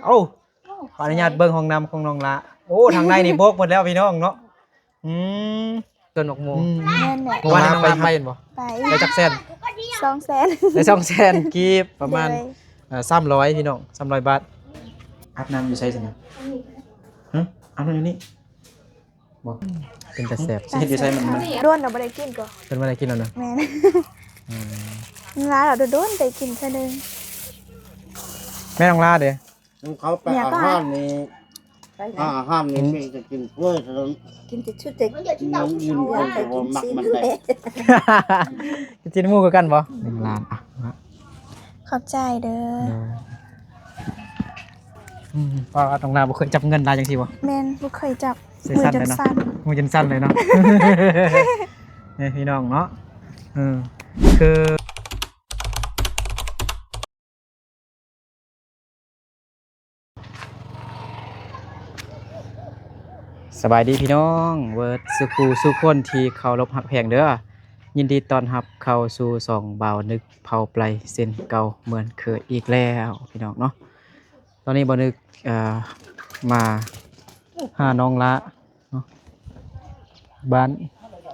ໂອ້ ຂໍອະນຸຍາດເບິ່ງຫ້ອງນ້ຳຂອງນ້ອງລະ. ໂອ້ ທາງໃນນີ້ໂບກໝົດແລ້ວພີ່ນ້ອງເນາະ. ອືມ ສວນໝາກໂມ. ອືມ ແມ່ນແຫຼະ. ເມື່ອວານນ້ອງລະໄປເຫັນບໍ່? ໄປ. ໄດ້ຈັກແສນ? ສອງແສນ. ໄດ້ສອງແສນກີບ ປະມານ ໂດຍ ເອີ ສາມຮ້ອຍພີ່ນ້ອງ ສາມຮ້ອຍບາດ. ອາບນ້ຳຢູ່ໃສຊັ້ນນະ? ຮະ? ອາບນ້ຳຢູ່ນີ້ບໍ່? ເປັນຕາແຊບ. ຊິເຮັດຢູ່ໃສມັນ? ດົນແລ້ວບໍ່ໄດ້ກິນກໍ ເພິ່ນບໍ່ໄດ້ກິນແລ້ວນະ. ແມ່ນ. ອືມ ຫຼາຍແລ້ວ ດົນໆໄດ້ກິນເທື່ອໜຶ່ງ. ແມ່ນ້ອງລາເດ້? ເຂົາໄປອາຫານນີ້ ອາຫານນີ້ມີແຕ່ກິນກ້ວຍເທົ່ານັ້ນ ກິນແຕ່ຊຸດແຕ່ ມັນອີ່ມ ເພິ່ນກໍບໍ່ມັກມັນໄດ້. ກິນຊີ້ນໝູຄືກັນບໍ່? ໜຶ່ງລ້ານ. ອ່ະ ຂອບໃຈເດີ. ໂດຍ. ອືມ ວ່ານ້ອງລາບໍ່ເຄີຍຈັບເງິນຫຼາຍຈັ່ງຊີ້ບໍ່? ແມ່ນ ບໍ່ເຄີຍຈັບ. ມືຈົນສັ່ນ ມືຈົນສັ່ນເລີຍເນາະ. ນີ້ພີ່ນ້ອງເນາະ ເອີ ຄື ສະບາຍດີພີ່ນ້ອງເບິດສູ່ຄູ່ສູ່ຄົນທີ່ເຄົາລົບຮັກແພງເດີ. ຍິນດີຕ້ອນຮັບເຂົ້າສູ່ຊ່ອງບ່າວນຶກເຜົ່າໄປເຊັ່ນເກົ່າເໝືອນເຄີຍອີກແລ້ວພີ່ນ້ອງເນາະ. ຕອນນີ້ບ່າວນຶກ ເອີ ມາຫານ້ອງລະເນາະ ບ້ານ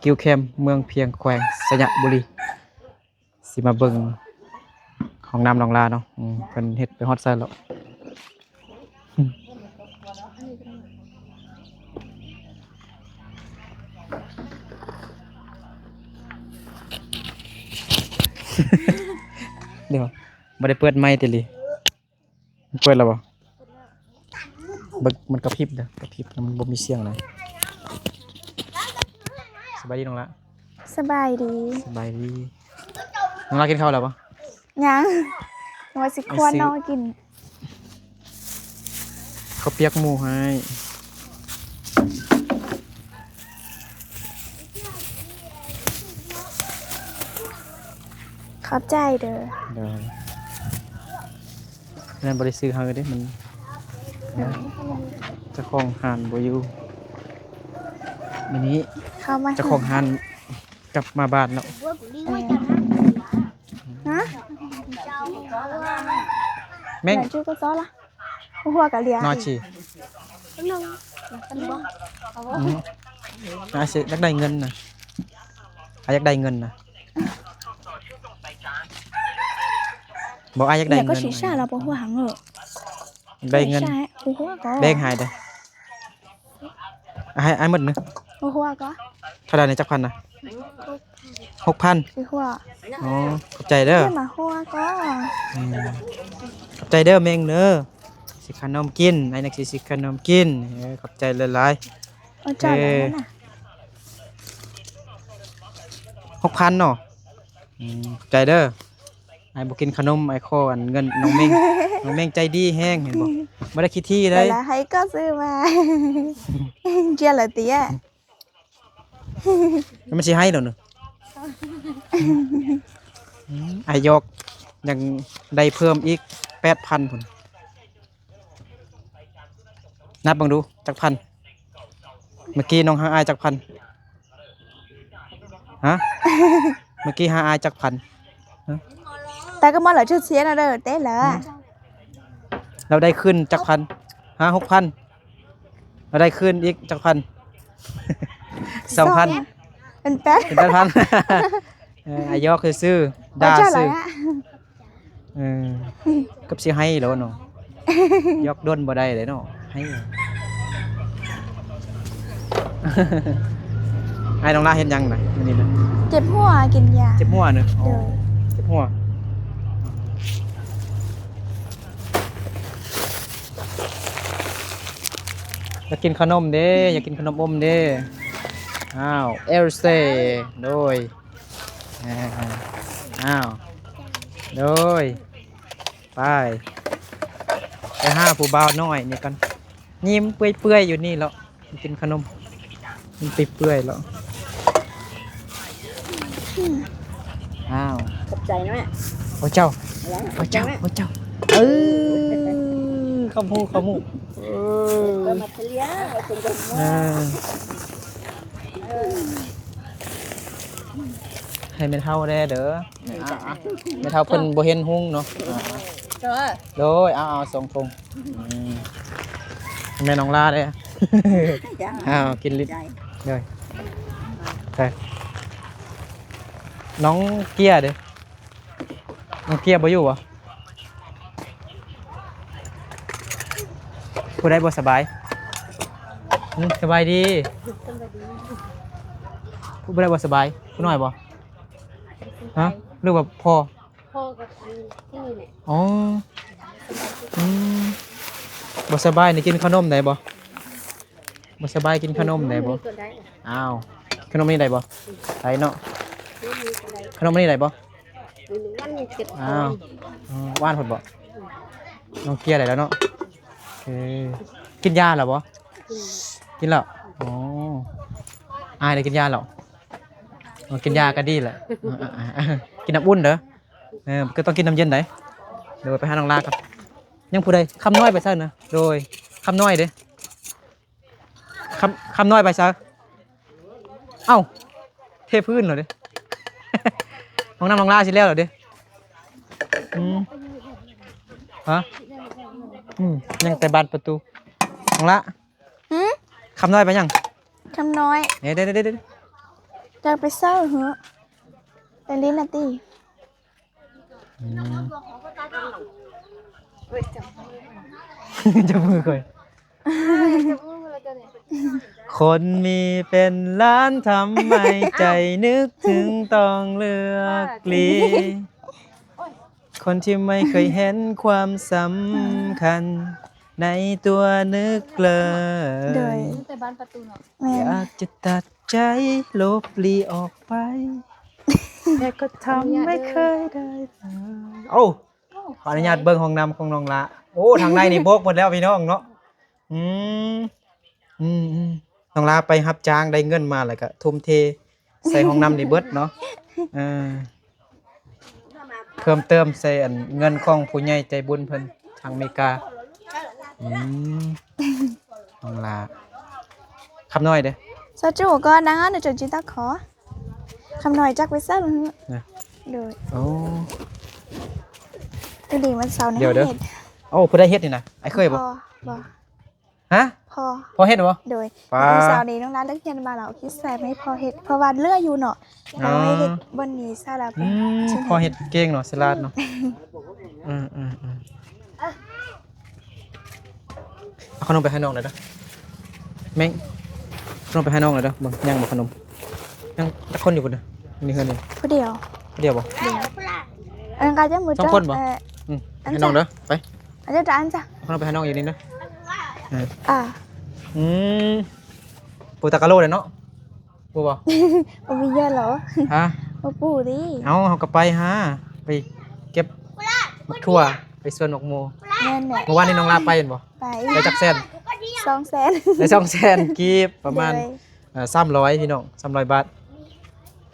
ກິ້ວແຄມ ເມືອງພຽງ ແຂວງໄຊຍະບູລີ. ຊິມາເບິ່ງຫ້ອງນ້ຳນ້ອງລາເນາະ. ອືມ ເພິ່ນເຮັດໄປຮອດໃສແລ້ວ? ດຽວ ບໍ່ໄດ້ເປີດໄມຕິລີ? ເປີດແລ້ວບໍ່? ເບິ່ງ ມັນກະພິບເດີ ກະພິບແລ້ວມັນບໍ່ມີສຽງເລີຍ. ສະບາຍດີນ້ອງລະ. ສະບາຍດີ. ສະບາຍດີ. ນ້ອງລະກິນເຂົ້າແລ້ວບໍ່? ຍັງ ວ່າຊິຄວນນ້ອງກິນ ເຂົ້າປຽກໝູໃຫ້. ຂອບໃຈເດີ. ໂດຍ. ນັ້ນບໍ່ໄດ້ຊື້ໃຫ້ເດ້ ມັນ ເອີ ເຈົ້າຂອງຮ້ານບໍ່ຢູ່. ມື້ນີ້ເຈົ້າຂອງຮ້ານກັບມາບ້ານແລ້ວ. ເອີ ຮະ? ແມ່ງ ຫົວກະເລຍ ນ້ອຍຊິ ອືມ ອາຊິ ຢາກໄດ້ເງິນນະ ອາ ຢາກໄດ້ເງິນນະ. ບໍ່ ອາ ຢາກໄດ້ເງິນ ຢາກໄດ້ເງິນ ແບ່ງໃຫ້ເດີ້. ອາ ໃຫ້ ໃຫ້ໝົດເນາະ. ເທົ່າໃດນະ ຈັກພັນນະ? ຫົກພັນ. ອໍ ຂອບໃຈເດີ້. ອືມ ຂອບໃຈເດີ້ແມ່ງເດີ້ ຊິຊື້ຂະໜົມກິນ ອ້າຍນັກຊິຊື້ຂະໜົມກິນ. ເອີ ຂອບໃຈຫຼາຍໆ. ເອີ ຫົກພັນເນາະ. ອືມ ຂອບໃຈເດີ້. ອ້າຍບໍ່ກິນຂະໜົມ ອ້າຍຂໍອັນເງິນນ້ອງເມັງ. ນ້ອງເມັງໃຈດີແຮງ ເຫັນບໍ່? ບໍ່ໄດ້ຂີ້ຖີ່ເລີຍ. ໃຫ້ກໍຊື້ມາ ເຈ້ຍລະຕິອະ. ມັນຊິໃຫ້ແລ້ວເນາະ. ອາ ຢອກ ຍັງໄດ້ເພີ່ມອີກແປດພັນພຸ້ນ. ນັບເບິ່ງດູ ຈັກພັນ? ເມື່ອກີ້ນ້ອງໃຫ້ອ້າຍຈັກພັນ? ຮະ? ເມື່ອກີ້ໃຫ້ອ້າຍຈັກພັນ? ແຕ່ກໍມາແລ້ວຈຸດເສຍນະເດີ ເຕະເລີຍ. ລາວໄດ້ຄືນຈັກພັນ? ຮະ? ຫົກພັນ. ລາວໄດ້ຄືນອີກຈັກພັນ? ສອງພັນ. ເປັນແປດ ເປັນແປດພັນ. ເອີ ອາ ຢອກຊື່ໆ ດ່າຊື່. ເອີ ກັບຊິໃຫ້ແລ້ວເນາະ ຢອກດົນບໍ່ໄດ້ເດ້ເນາະ ໃຫ້. ອ້າຍນ້ອງລາເຮັດຫຍັງນະ ມື້ນີ້ນະ? ເຈັບຫົວ ກິນຢາ. ເຈັບຫົວເນາະ. ອໍ ໂດຍ ເຈັບຫົວ. ຢາກກິນຂະໜົມເດ້ ຢາກກິນຂະໜົມອົມເດ້. ອ້າວ ເອລເຊ ໂດຍ. ອ້າວ ໂດຍ ໄປ ໄປຫາຜູ້ບ່າວນ້ອຍນີ້ກ່ອນ. ຍິ້ມເປື່ອຍໆຢູ່ນີ້ເລາະ ກິນຂະໜົມ ຍິ້ມເປື່ອຍໆເລາະ. ອ້າວ ຂອບໃຈນະແມ່. ໂອ້ເຈົ້າ ໂອ້ເຈົ້າ ໂອ້ເຈົ້າ. ເອີ ຂະໝູ ຂະໝູ. ເອີ ເອີ ໃຫ້ແມ່ເຖົ້າແດ່ເດີ. ແມ່ເຖົ້າເພິ່ນບໍ່ເຫັນຮຸ່ງເນາະ. ໂດຍ ເອົາໆ ສອງຖົງ ອືມ ແມ່ນ້ອງລາເດ້ ເຈົ້າ ເອົາ ກິນລິບ ໃຈ ໂດຍ ໃຈ ນ້ອງເກຍເດ້ ນ້ອງເກຍບໍ່ຢູ່ບໍ່? ຜູ້ໃດບໍ່ສະບາຍ? ຫຶ ສະບາຍດີ ຜູ້ໃດບໍ່ສະບາຍ? ຜູ້ນ້ອຍບໍ່? ຮະ ຫຼືວ່າພໍ່? ພໍ່ກັບອັນນີ້ແຫຼະ ອໍ ອືມ ບໍ່ສະບາຍນີ້ກິນຂະໜົມໄດ້ບໍ່? ບໍ່ສະບາຍກິນຂະໜົມໄດ້ບໍ່? ກິນຂະໜົມນີ້ກໍໄດ້ ອ້າວ ຂະໜົມນີ້ໄດ້ບໍ່? ໄດ້ເນາະ ຂະໜົມນີ້ໄດ້ບໍ່? ມັນເຈັບ ອ້າວ ອືມ ຫວານໂພດບໍ່? ນ້ອງເກຍໄດ້ແລ້ວເນາະ ເອີ ກິນຢາແລ້ວບໍ່? ກິນ ກິນແລ້ວ ອໍ ອ້າຍໄດ້ກິນຢາແລ້ວ ອໍ ກິນຢາກໍດີແຫຼະ ເອີ ເອີ ເອີ ກິນນ້ຳອຸ່ນເດີ ເອີ ກໍຕ້ອງກິນນ້ຳເຢັນໃດ໋ ໂດຍ ໄປຫານ້ອງລາກ່ອນ ຍັງຜູ້ໃດ? ຄຳນ້ອຍໄປໃສນະ? ໂດຍ ຄຳນ້ອຍເດ້ ຄຳ ຄຳນ້ອຍໄປໃສ? ເອົ້າ ເທພື້ນແລ້ວເດ້ ຫ້ອງນ້ຳນ້ອງລາຊິແລ້ວແລ້ວເດ້ ອືມ ຮະ ອືມ ຍັງແຕ່ບານປະຕູ ນ້ອງລາ ຫື ຄຳນ້ອຍໄປຫຍັງ? ຄຳນ້ອຍ ເດ້ໆໆໆ ຈະໄປເຊົາເຫືອ ໄປຫຼິ້ນນະຕິ ອືມ ຈັບມືຂ້ອຍ ຄົນມີເປັນລ້ານ ທຳໄມໃຈນຶກເຖິງຕ້ອງເລືອກຫຼີກ ຄົນທີ່ໄມ່ເຄີຍເຫັນຄວາມສຳຄັນໃນຕົວນຶກເລີຍ ໂດຍ ແຕ່ບານປະຕູເນາະ ແມ່ນ ຢາກຈະຕັດໃຈຫຼົບຫຼີກອອກໄປ ແຕ່ກໍທຳໄມ່ເຄີຍໄດ້ເລີຍ ໂອ້ ຂໍອະນຸຍາດເບິ່ງຫ້ອງນ້ຳຂອງນ້ອງລາ ໂອ້ ທາງໃນນີ້ໂບກໝົດແລ້ວພີ່ນ້ອງເນາະ ອືມ ອືມໆ ນ້ອງລາໄປຮັບຈ້າງໄດ້ເງິນມາ ແລ້ວກະທຸ່ມເທໃສ່ຫ້ອງນ້ຳນີ້ເບິດເນາະ ເອີ ເພີ່ມເຕີມໃສ່ອັນເງິນຂອງຜູ້ໃຫຍ່ໃຈບຸນເພິ່ນທາງອາເມລິກາ ອືມ ນ້ອງລາ ຄຳນ້ອຍເດ້ ສາວຈູກ່ອນນະ ໜູຈົນຈິຕາຂໍ ຄຳນ້ອຍຈັກໄປໃສ ນະ ໂດຍ ໂອ້ ຢູ່ດີວັນເສົານີ້ ດຽວເດີ ເຮັດ ໂອ້ ຜູ້ໃດເຮັດນີ້ນະ ອ້າຍເຄີຍບໍ່? ພໍ່ ບໍ່ ຮະ? ພໍ່ ພໍ່ເຮັດບໍ່? ໂດຍ ປ້າ ວັນເສົານີ້ນ້ອງລາເລີກຮຽນມາແລ້ວ ຄິດໃສ່ໃຫ້ພໍ່ເຮັດ ເພາະວ່າເຫຼືອຢູ່ເນາະ ແລ້ວໄວ້ເຮັດ ອໍ ບ່ອນນີ້ຊະລະ ອືມ ພໍ່ເຮັດເກັ່ງເນາະ ສະຫຼາດເນາະ ອືມໆໆ ເອົາຂະໜົມໄປໃຫ້ນ້ອງແດ່ເດີ ແມ່ງ ຂະໜົມໄປໃຫ້ນ້ອງແດ່ເດີ ເບິ່ງຍັງບໍ່ຂະໜົມ ຍັງຈັກຄົນຢູ່ພຸ້ນນະ ໃນເຮືອນນີ້ ຜູ້ດຽວ ຜູ້ດຽວບໍ່? ດຽວ ອັນນັ້ນກໍຍັງບໍ່ ສອງຄົນບໍ່? ເອີ ອືມ ໃຫ້ນ້ອງເດີ ໄປ ອັນນັ້ນຈະ ອັນຈະ ເອົາຂະໜົມໄປໃຫ້ນ້ອງຢູ່ນີ້ເດີ ເອີ ອ່າ ອືມ ປູຕາກະໂລເດ້ເນາະ ປູບໍ່? ບໍ່ມີເຍອະຫຼໍ? ຮະ? ບໍ່ປູຕິ ເອົ້າ ເຮົາກໍໄປຫາ ໄປເກັບໝາກຖົ່ວ ໄປສວນໝາກໂມ ແມ່ນແຫຼະ ມື້ວານນີ້ນ້ອງລາໄປແມ່ນບໍ່? ໄປ ໄດ້ຈັກແສນ? ສອງແສນ ໄດ້ສອງແສນກີບ ປະມານ ໂດຍ ເອີ ສາມຮ້ອຍ ພີ່ນ້ອງ ສາມຮ້ອຍບາດ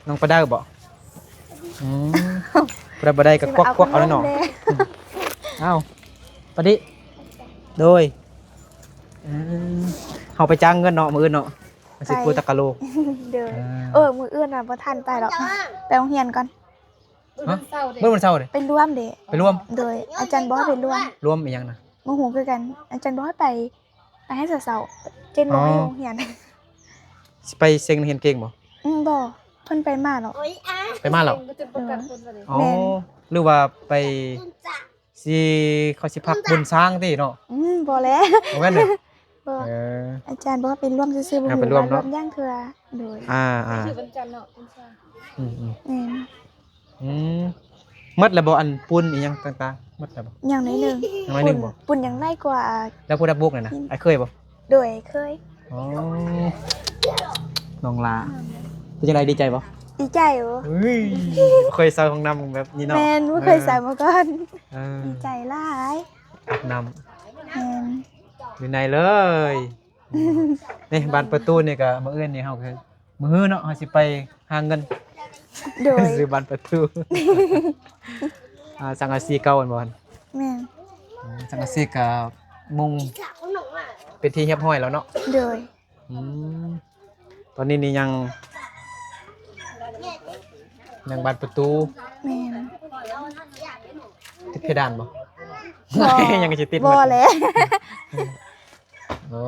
ນ້ອງປະໄດ້ບໍ່? ອືມ ປະໄດ້ບໍ່ໄດ້ກໍກວັກໆ ເອົາແດ່ເນາະ ອືມ ເອົ້າ ປະດິ ໂດຍ ເອີ ເຮົາໄປຈ້າງເງິນເນາະ ມື້ອື່ນເນາະ ຊິປູຕາກະໂລ ໂດຍ ເອີ ເອີ ມື້ອື່ນນະບໍ່ທັນໄປດອກ ໄປໂຮງຮຽນກ່ອນ ຮະ? ມື້ວັນເສົາເດ້ ໄປລວມເດ້ ໄປລວມ ໂດຍ ອາຈານບອກໃຫ້ໄປລວມ ລວມອີ່ຫຍັງນະ? ບໍ່ຮູ້ຄືກັນ ອາຈານບອກໃຫ້ໄປ ໄປໃຫ້ເຊົ້າໆ ເຈັດໂມງ ອໍ ໄປໂຮງຮຽນ ຊິໄປເສັງນັກຮຽນເກັ່ງບໍ່? ອືມ ບໍ່ ເພິ່ນໄປມາແລ້ວ ໄປມາແລ້ວ ເອີ ອໍ ແມ່ນ ຫຼືວ່າໄປ ຊິ ເຂົາຊິພັກບຸນຊ້າງຕິເນາະ ອືມ ບໍ່ແລ້ວ ບໍ່ແມ່ນເດ້ ບໍ່ ເອີ ອາຈານບອກວ່າໄປລວມຊື່ໆ ບໍ່ຮູ້ວ່າລວມຫຍັງເທື່ອ ໂດຍ ອ່າໆ ຄືວັນຈັນເນາະ ວັນຊ້າງ ອືມໆ ແມ່ນ ອືມ ໝົດແລ້ວບໍ່? ອັນປູນອີ່ຫຍັງຕ່າງໆ ໝົດແລ້ວບໍ່? ຍັງໜ້ອຍໜຶ່ງ ຍັງໜ້ອຍໜຶ່ງບໍ່? ປູນ ປູນຍັງຫຼາຍກວ່າ ແລ້ວຜູ້ດັບບຸກນັ້ນນະ ອ້າຍເຄີຍບໍ່? ໂດຍ ເຄີຍ ອໍ ນ້ອງຫຼ້າ ເປັນຈັ່ງໃດ ດີໃຈບໍ່? ດີໃຈ ເອີຍ ບໍ່ເຄີຍໃສ່ຫ້ອງນ້ຳແບບນີ້ເນາະ ແມ່ນ ບໍ່ເຄີຍໃສ່ມາກ່ອນ ເອີ ດີໃຈຫຼາຍ ອາບນ້ຳ ແມ່ນ ຢູ່ໃນເລີຍ ນີ້ ບານປະຕູນີ້ກໍ ມື້ອື່ນນີ້ເຮົາກໍ ມື້ຮືເນາະ ເຮົາຊິໄປຫາເງິນ ໂດຍ ຊື້ບານປະຕູ ອ່າ ສັງກະສີເກົ່າແມ່ນບໍ່? ແມ່ນ ອືມ ສັງກະສີກໍມຸງເປັນທີ່ຮຽບຮ້ອຍແລ້ວເນາະ ໂດຍ ອືມ ຕອນນີ້ນີ້ຍັງ ຍັງບານປະຕູ ແມ່ນ ຕິດເພດານບໍ່? ບໍ່ ຍັງຊິຕິດ ບໍ່ແຫຼະ. ໂອ້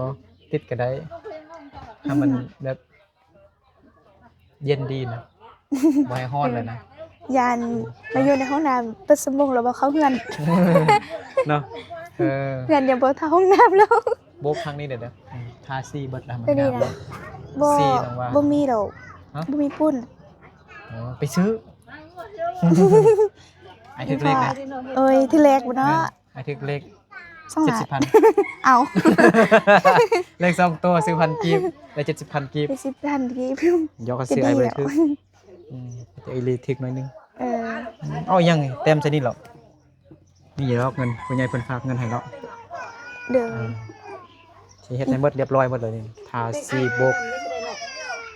ຕິດກໍໄດ້ ຖ້າມັນແບບເຢັນດີນະ ບໍ່ໃຫ້ຮ້ອນແລ້ວນະ. ຢ້ານມາຢູ່ໃນຫ້ອງນ້ຳເປີດຊົ່ວໂມງແລ້ວບໍ່ເຂົ້າເຮືອນ ເນາະ. ເອີ ເຮືອນຍັງບໍ່ເທົ່າຫ້ອງນ້ຳແລ້ວ. ໂບກທາງນີ້ເດີ້ ອືມ ທາສີເບິດແລ້ວ ມັນງາມ. ບໍ່ ສີນ້ອງວ່າ ບໍ່ມີດອກ. ຮະ? ບໍ່ມີປຸ້ນ. ອໍ ໄປຊື້ ອ້າຍຖືກເລກນະ. ໂອ້ຍ ຖືກເລກບໍ່ເນາະ? ແມ່ນ ອ້າຍຖືກເລກ ສອງລ້ານ ເຈັດສິບພັນ. ເອົ້າ ເລກສອງໂຕ ຊື້ພັນກີບ ໄດ້ເຈັດສິບພັນກີບ. ເຈັດສິບພັນກີບ ຢອກ ກໍຊື້ອ້າຍບໍ່ຖືກ. ອືມ ແຕ່ອີ່ຫຼີຖືກໜ້ອຍໜຶ່ງ. ເອີ ເອົາຫຍັງແຕ້ມໃສ່ນີ້ເລາະ. ນີ້ດອກເງິນ ຜູ້ໃຫຍ່ເພິ່ນຝາກເງິນໃຫ້ເນາະ. ໂດຍ ຊິເຮັດໃຫ້ໝົດ ຮຽບຮ້ອຍໝົດເລີຍນີ້ ທາສີໂບກ.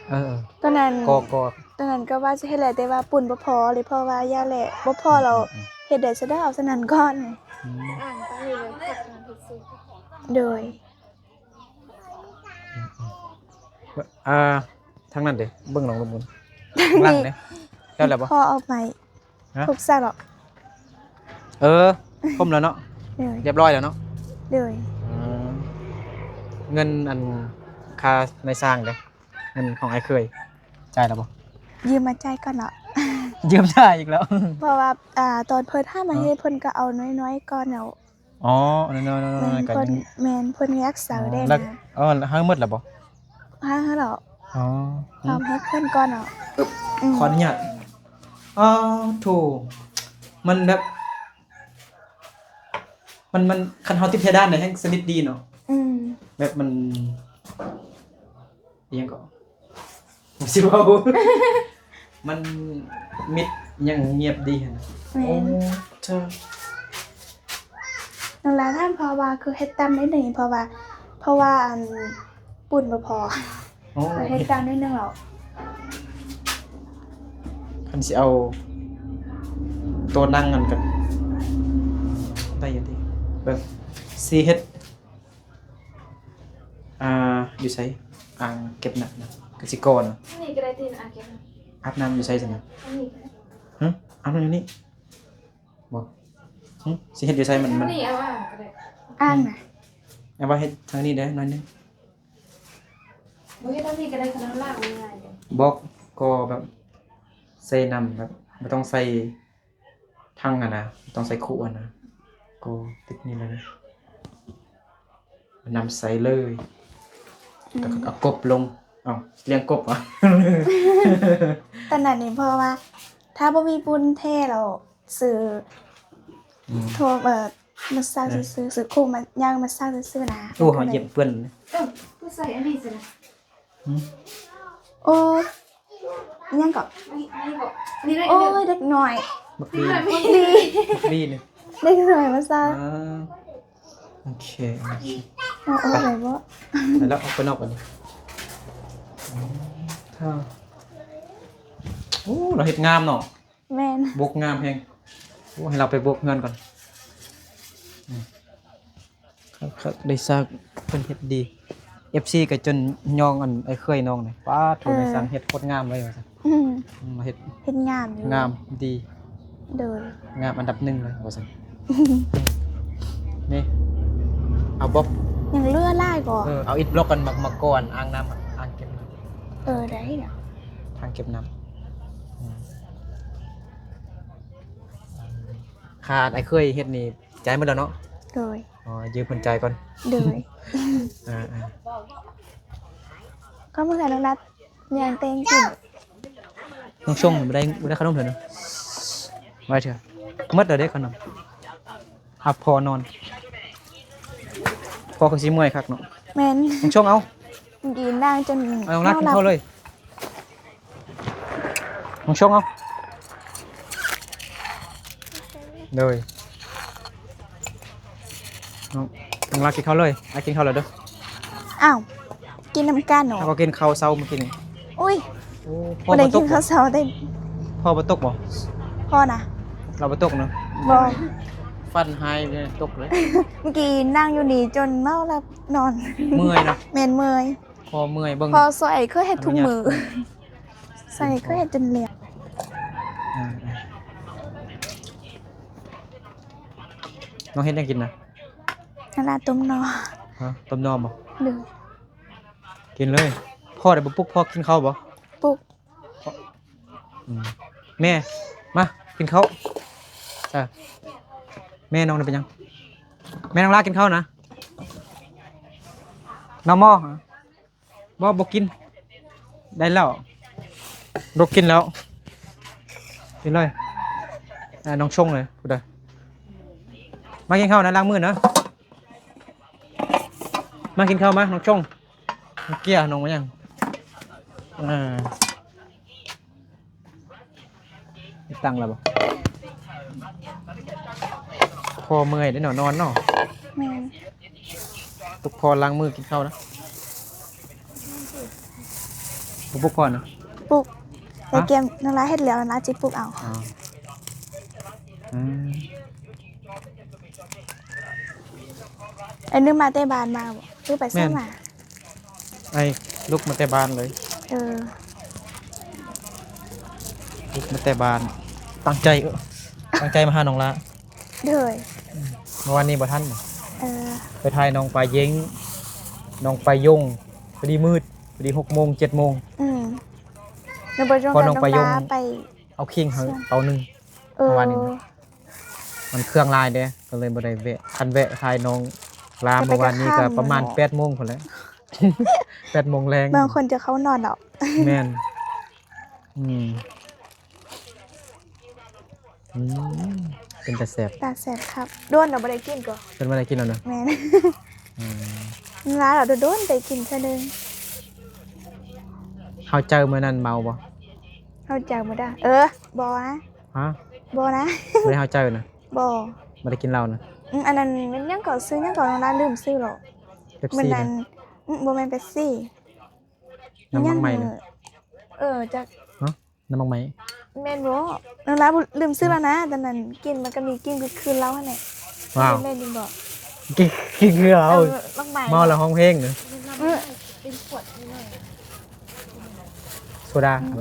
ເອີ ຕອນນັ້ນ ກໍ ກໍ ຕອນນັ້ນກໍວ່າຊິເຮັດແຫຼະ ແຕ່ວ່າປຸ້ນບໍ່ພໍເລີຍ ເພາະວ່າຢ້ານແຫຼະ ບໍ່ພໍແລ້ວ ອືມ ເຮັດໄດ້ຊະເດີ້ ເອົາຊະນັ້ນກ່ອນ. ອືມ ໂດຍ. ອ່າ ທາງນັ້ນເດ້ ເບິ່ງນ້ອງລະມຸນ ທາງຫຼັງເດ້ ແລ້ວແລ້ວບໍ່? ພໍເອົາໄມ້ ຮະ? ທຸບຊະເນາະ. ເອີ ຄົມແລ້ວເນາະ. ໂດຍ ຮຽບຮ້ອຍແລ້ວເນາະ. ໂດຍ. ອືມ ເງິນອັນຄ່ານາຍຊ່າງເດ້ ເງິນຂອງອ້າຍເຂີຍ ຈ່າຍແລ້ວບໍ່? ຢືມມາຈ່າຍກ່ອນເນາະ. ຢືມຈ່າຍອີກແລ້ວ ເພາະວ່າ ອ່າ ຕອນເພິ່ນຫາມາເຮັດ ເອີ ເພິ່ນກໍເອົານ້ອຍໆກ່ອນເນາະ. ອໍ ນ້ອຍໆໆໆ ແມ່ນ ກໍ ເພິ່ນ ຍັງ ແມ່ນ ເພິ່ນຢາກເຊົາແດ່ນະ. ອໍ ຫາໝົດແລ້ວບໍ່? ຫາ ຫາແລ້ວ. ອໍ ຫາເຮັດເພິ່ນກ່ອນເນາະ. ອືມ ຂໍອະນຸຍາດ. ອໍ ໂທ້ ມັນແບບ ມັນ ມັນ ຄັນເຮົາຕິດເພດານນະ ແຮ່ງສະໜິດດີເນາະ. ອືມ ແບບມັນ ອີ່ຫຍັງເກາະ ຊິເວົ້າ ມັນມິດ ຍັງງຽບດີຫັ້ນນະ. ແມ່ນ. ໂອ້ ເຈົ້າ ນ້ອງລາຖາມເພາະວ່າຄືເຮັດຕ່ຳໜ້ອຍໜຶ່ງ ເພາະວ່າ ເພາະວ່າອັນປຸ້ນບໍ່ພໍ. ໂອ້ ເຮັດຕ່ຳໜ້ອຍໜຶ່ງແລ້ວ ຄັນຊິເອົາໂຕະນັ່ງຫັ້ນກໍໄດ້ຢູ່ຕິ ແບບຊິເຮັດ ອ່າ ຢູ່ໃສ? ອ່າງເກັບນ້ຳນະ ກະສິກອນນະ. ນີ້ກໍໄດ້ຕິ ອ່າງເກັບນ້ຳ. ອາບນ້ຳຢູ່ໃສຊັ້ນນະ? ນີ້ກໍໄດ້. ຫຶ? ອາບນ້ຳຢູ່ນີ້ບໍ່? ຫຶ? ຊິເຮັດຢູ່ໃສ? ມັນ ມັນ ນີ້ເອົາອ່າງກໍໄດ້. ອ່າງນະ? ເອົາໄວ້ເຮັດທາງນີ້ເດ້ ໜ້ອຍໜຶ່ງ. ບໍ່ເຮັດທາງນີ້ກໍໄດ້ ຄັນເຮົາລ້າງງ່າຍໆ. ບໍ່ ກໍແບບໃສ່ນ້ຳ ແບບບໍ່ຕ້ອງໃສ່ ຖັງຫັ້ນນະ ຕ້ອງໃສ່ຄຸຫັ້ນນະ ກໍຕິດນີ້ເລີຍ ນ້ຳໃສເລີຍ. ອືມ ກໍເອົາກົບລົງ ເອົ້າ ລ້ຽງກົບຫວາ? ຕອນນັ້ນນີ້ ເພາະວ່າຖ້າບໍ່ມີປຸ້ນແທ້ແລ້ວ ຊື້ ອືມ ໂທ ເອີ ມາຊັກ ອືມ ຊື່ໆ ຊື້ຄຸມາ ຍ່າງມາຊັກຊື່ໆນະ. ໂອ້ ເຮົາຢຽບເປື້ອນ. ເອີ ຄືໃສ່ອັນນີ້ຊັ້ນນະ. ຫຶ? ໂອ້ ອີຫຍັງເກາະ? ນີ້ ນີ້ເກາະ ນີ້ເດ້. ໂອ້ຍ ເດັກນ້ອຍ ບັກບີ ບັກບີ ບັກບີນີ້ ເດັກນ້ອຍມາຊະ. ອ່າ ໂອເຄ ໂອເຄ ເອົາອອກໄດ້ບໍ່? ໄປແລ້ວ ອອກໄປນອກບັດນີ້. ອືມ ໂອ້ ລາວເຮັດງາມເນາະ. ແມ່ນ ໂບກງາມແຮງ. ໂອ້ ໃຫ້ລາວໄປໂບກເຮືອນກ່ອນ. ອືມ ຄັກໆ ໄດ້ຊັກ ເພິ່ນເຮັດດີ. ເອັຟຊີກໍຈົນຍ້ອງອັນອ້າຍເຂີຍນ້ອງນີ້ ປາດໂທ້ ເອີ ໄດ້ຊ່າງເຮັດໂຄດງາມເລີຍວ່າຊັ້ນ. ອືມ ອືມ ເຮັດ ເຮັດງາມຢູ່ ງາມດີ. ໂດຍ ງາມອັນດັບໜຶ່ງເລີຍວ່າຊັ້ນ. ນີ້ ເອົາບໍ່? ຍັງເຫຼືອຫຼາຍບໍ່? ເອີ ເອົາອິດບລັອກກັນ ມາ ມາກ່ອນອ່າງນ້ຳ ອ່າງເກັບນ້ຳ. ເອີ ໄດ້ນະ ອ່າງເກັບນ້ຳ. ອືມ ຄ່າອ້າຍເຂີຍເຮັດນີ້ ຈ່າຍໝົດແລ້ວເນາະ? ໂດຍ. ອໍ ຢືມເພິ່ນຈ່າຍກ່ອນ. ໂດຍ. ອ່າໆ ກໍເມື່ອນັ້ນລັດ ຍ່າງແຕ່ງກິນ. ນ້ອງຊົງບໍ່ໄດ້ ບໍ່ໄດ້ຂະໜົມເທື່ອນະ ໄວ້ເທື່ອ. ໝົດແລ້ວເດ້ຂະໜົມ. ຮັບພໍ່ນອນ ພໍ່ຄືຊິເມື່ອຍຄັກເນາະ. ແມ່ນ. ນ້ອງຊົງ ເອົາ ກິນນາງຈົນ ເອົາ ນ້ອງລັດກິນເຂົ້າເລີຍ. ນ້ອງຊົງ ເອົາ. ໂດຍ. ນ້ອງ ນ້ອງລັດກິນເຂົ້າເລີຍ. ອ້າຍກິນເຂົ້າແລ້ວເດີ້. ອ້າວ ກິນນຳກັນເນາະ. ເຮົາກໍກິນເຂົ້າເຊົ້າມື້ກີ້ນີ້. ອຸ້ຍ ໂອ້ ພໍ່ບໍ່ຕົກບໍ່? ບໍ່ໄດ້ກິນເຂົ້າເຊົ້າເດ້. ພໍ່ບໍ່ຕົກບໍ່? ພໍ່ນະ ລາວບໍ່ຕົກເນາະ. ບໍ່. ຝັນຮ້າຍຕົກເລີຍ. ມື້ກີ້ນັ່ງຢູ່ນີ້ຈົນເມົາຫຼັບນອນ. ເມື່ອຍເນາະ. ແມ່ນເມື່ອຍ. ພໍ່ເມື່ອຍເບິ່ງ. ພໍ່ຊ່ວຍເຄີຍເຮັດທຸກມື້. ອະນຸຍາດ ຊ່ວຍເຄີຍເຮັດຈົນແຫຼກ. ອືມ ອືມ. ນ້ອງເຮັດຫຍັງກິນນະ? ອັນລາຕົ້ມໜໍ່. ຮະ? ຕົ້ມໜໍ່ບໍ່? ໂດຍ. ກິນເລີຍ. ພໍ່ໄດ້ບໍ່ປຸກພໍ່ກິນເຂົ້າບໍ່? ປຸກ. ອືມ ແມ່ ມາກິນເຂົ້າ. ເອີ ແມ່ນ້ອງໄດ້ເປັນຫຍັງ? ແມ່ນ້ອງລາກິນເຂົ້ານະ. ນ້ອງໝໍ ບໍ່ ບໍ່ກິນ ໄດ້ແລ້ວ ລູກກິນແລ້ວ ກິນເລີຍ. ອ່າ ນ້ອງຊົງເລີຍ ຜູ້ໃດ ມາກິນເຂົ້ານະ ລ້າງມືນະ. ມາກິນເຂົ້າມາ ນ້ອງຊົງ. ເກຍ ນ້ອງມາຫຍັງ? ເອີ ຕັ້ງແລ້ວບໍ່? ພໍ່ເມື່ອຍເດ້ເນາະ ນອນເນາະ. ແມ່ນ. ປຸກພໍ່ລ້າງມືກິນເຂົ້ານະ. ບໍ່ປຸກພໍ່ນະ? ປຸກ. ແລ້ວກຽມນ້ອງລາເຮັດແລ້ວ ນ້ອງລາຊິປຸກເອົາ. ອໍ ອືມ. ໄອ້ນຶມາແຕ່ບ້ານມາບໍ່ ຫຼືໄປໃສມາ? ແມ່ນ. ໄອ້ລຸກມາແຕ່ບ້ານເລີຍ. ເອີ ລຸກມາແຕ່ບ້ານ ຕັ້ງໃຈ ເອີ ຕັ້ງໃຈມາຫານ້ອງລາ. ໂດຍ. ອືມ ເມື່ອວານນີ້ບໍ່ທັນ. ເອີ ໄປຖ່າຍນ້ອງປາເຢັງ ນ້ອງປາຍົງ ພໍດີມືດ ພໍດີຫົກໂມງ ເຈັດໂມງ. ອືມ ນ້ອງປາຍົງ ພໍນ້ອງປາຍົງໄປເອົາຄີງໃຫ້ເຕົາໜຶ່ງ. ເອີ ເມື່ອວານນີ້ນະ ມັນເຄື່ອງຫຼາຍເດ້ ກໍເລີຍບໍ່ໄດ້ແວະ. ຄັນແວະຖ່າຍນ້ອງລາເມື່ອວານນີ້ກໍປະມານແປດໂມງພຸ້ນແຫຼະ ແປດໂມງແລງ. ບາງຄົນຈະເຂົ້ານອນແລ້ວ. ແມ່ນ. ອືມ ອືມ ເປັນຕາແຊບ ຕາແຊບຄັກ. ດົນແລ້ວບໍ່ໄດ້ກິນກໍ ເພິ່ນບໍ່ໄດ້ກິນແລ້ວນະ. ແມ່ນ. ອືມ ຫຼາຍແລ້ວ ດົນໆໄດ້ກິນເທື່ອໜຶ່ງ. ເຮົາເຈີມື້ນັ້ນເມົາບໍ່? ເຮົາເຈີບໍ່ໄດ້. ເອີ ບໍ່ນະ. ຮະ? ບໍ່ນະ ບໍ່ໄດ້ເຮົາເຈີນະ. ບໍ່ ບໍ່ໄດ້ກິນເຫຼົ້ານະ. ອືມ ອັນນັ້ນແມ່ນຫຍັງກໍ ຊື່ຫຍັງກໍ ນ້ອງລາລືມຊື່ແລ້ວ. ເປັບຊີ ມື້ນັ້ນ ອືມ ບໍ່ແມ່ນເປັບຊີ ນ້ຳໝາກໄມ້ນະ. ເອີ ຈັກ ຮະ? ນ້ຳໝາກໄມ້. ແມ່ນບໍ່? ນ້ອງລາລືມຊື່ແລ້ວນະ. ຕອນນັ້ນກິນ ມັນກໍມີກິ່ງຄືເຫຼົ້າຫັ້ນແຫຼະ. ວ້າວ ແມ່ນບໍ່? ກິນ ກິນຄືເຫຼົ້າ. ເອີ ໝາກໄມ້ ເມົາແລ້ວຮ້ອງເພງເດີ. ອືມ ເປັນຂວດນ້ອຍໆ ໂຊດາ. ອືມ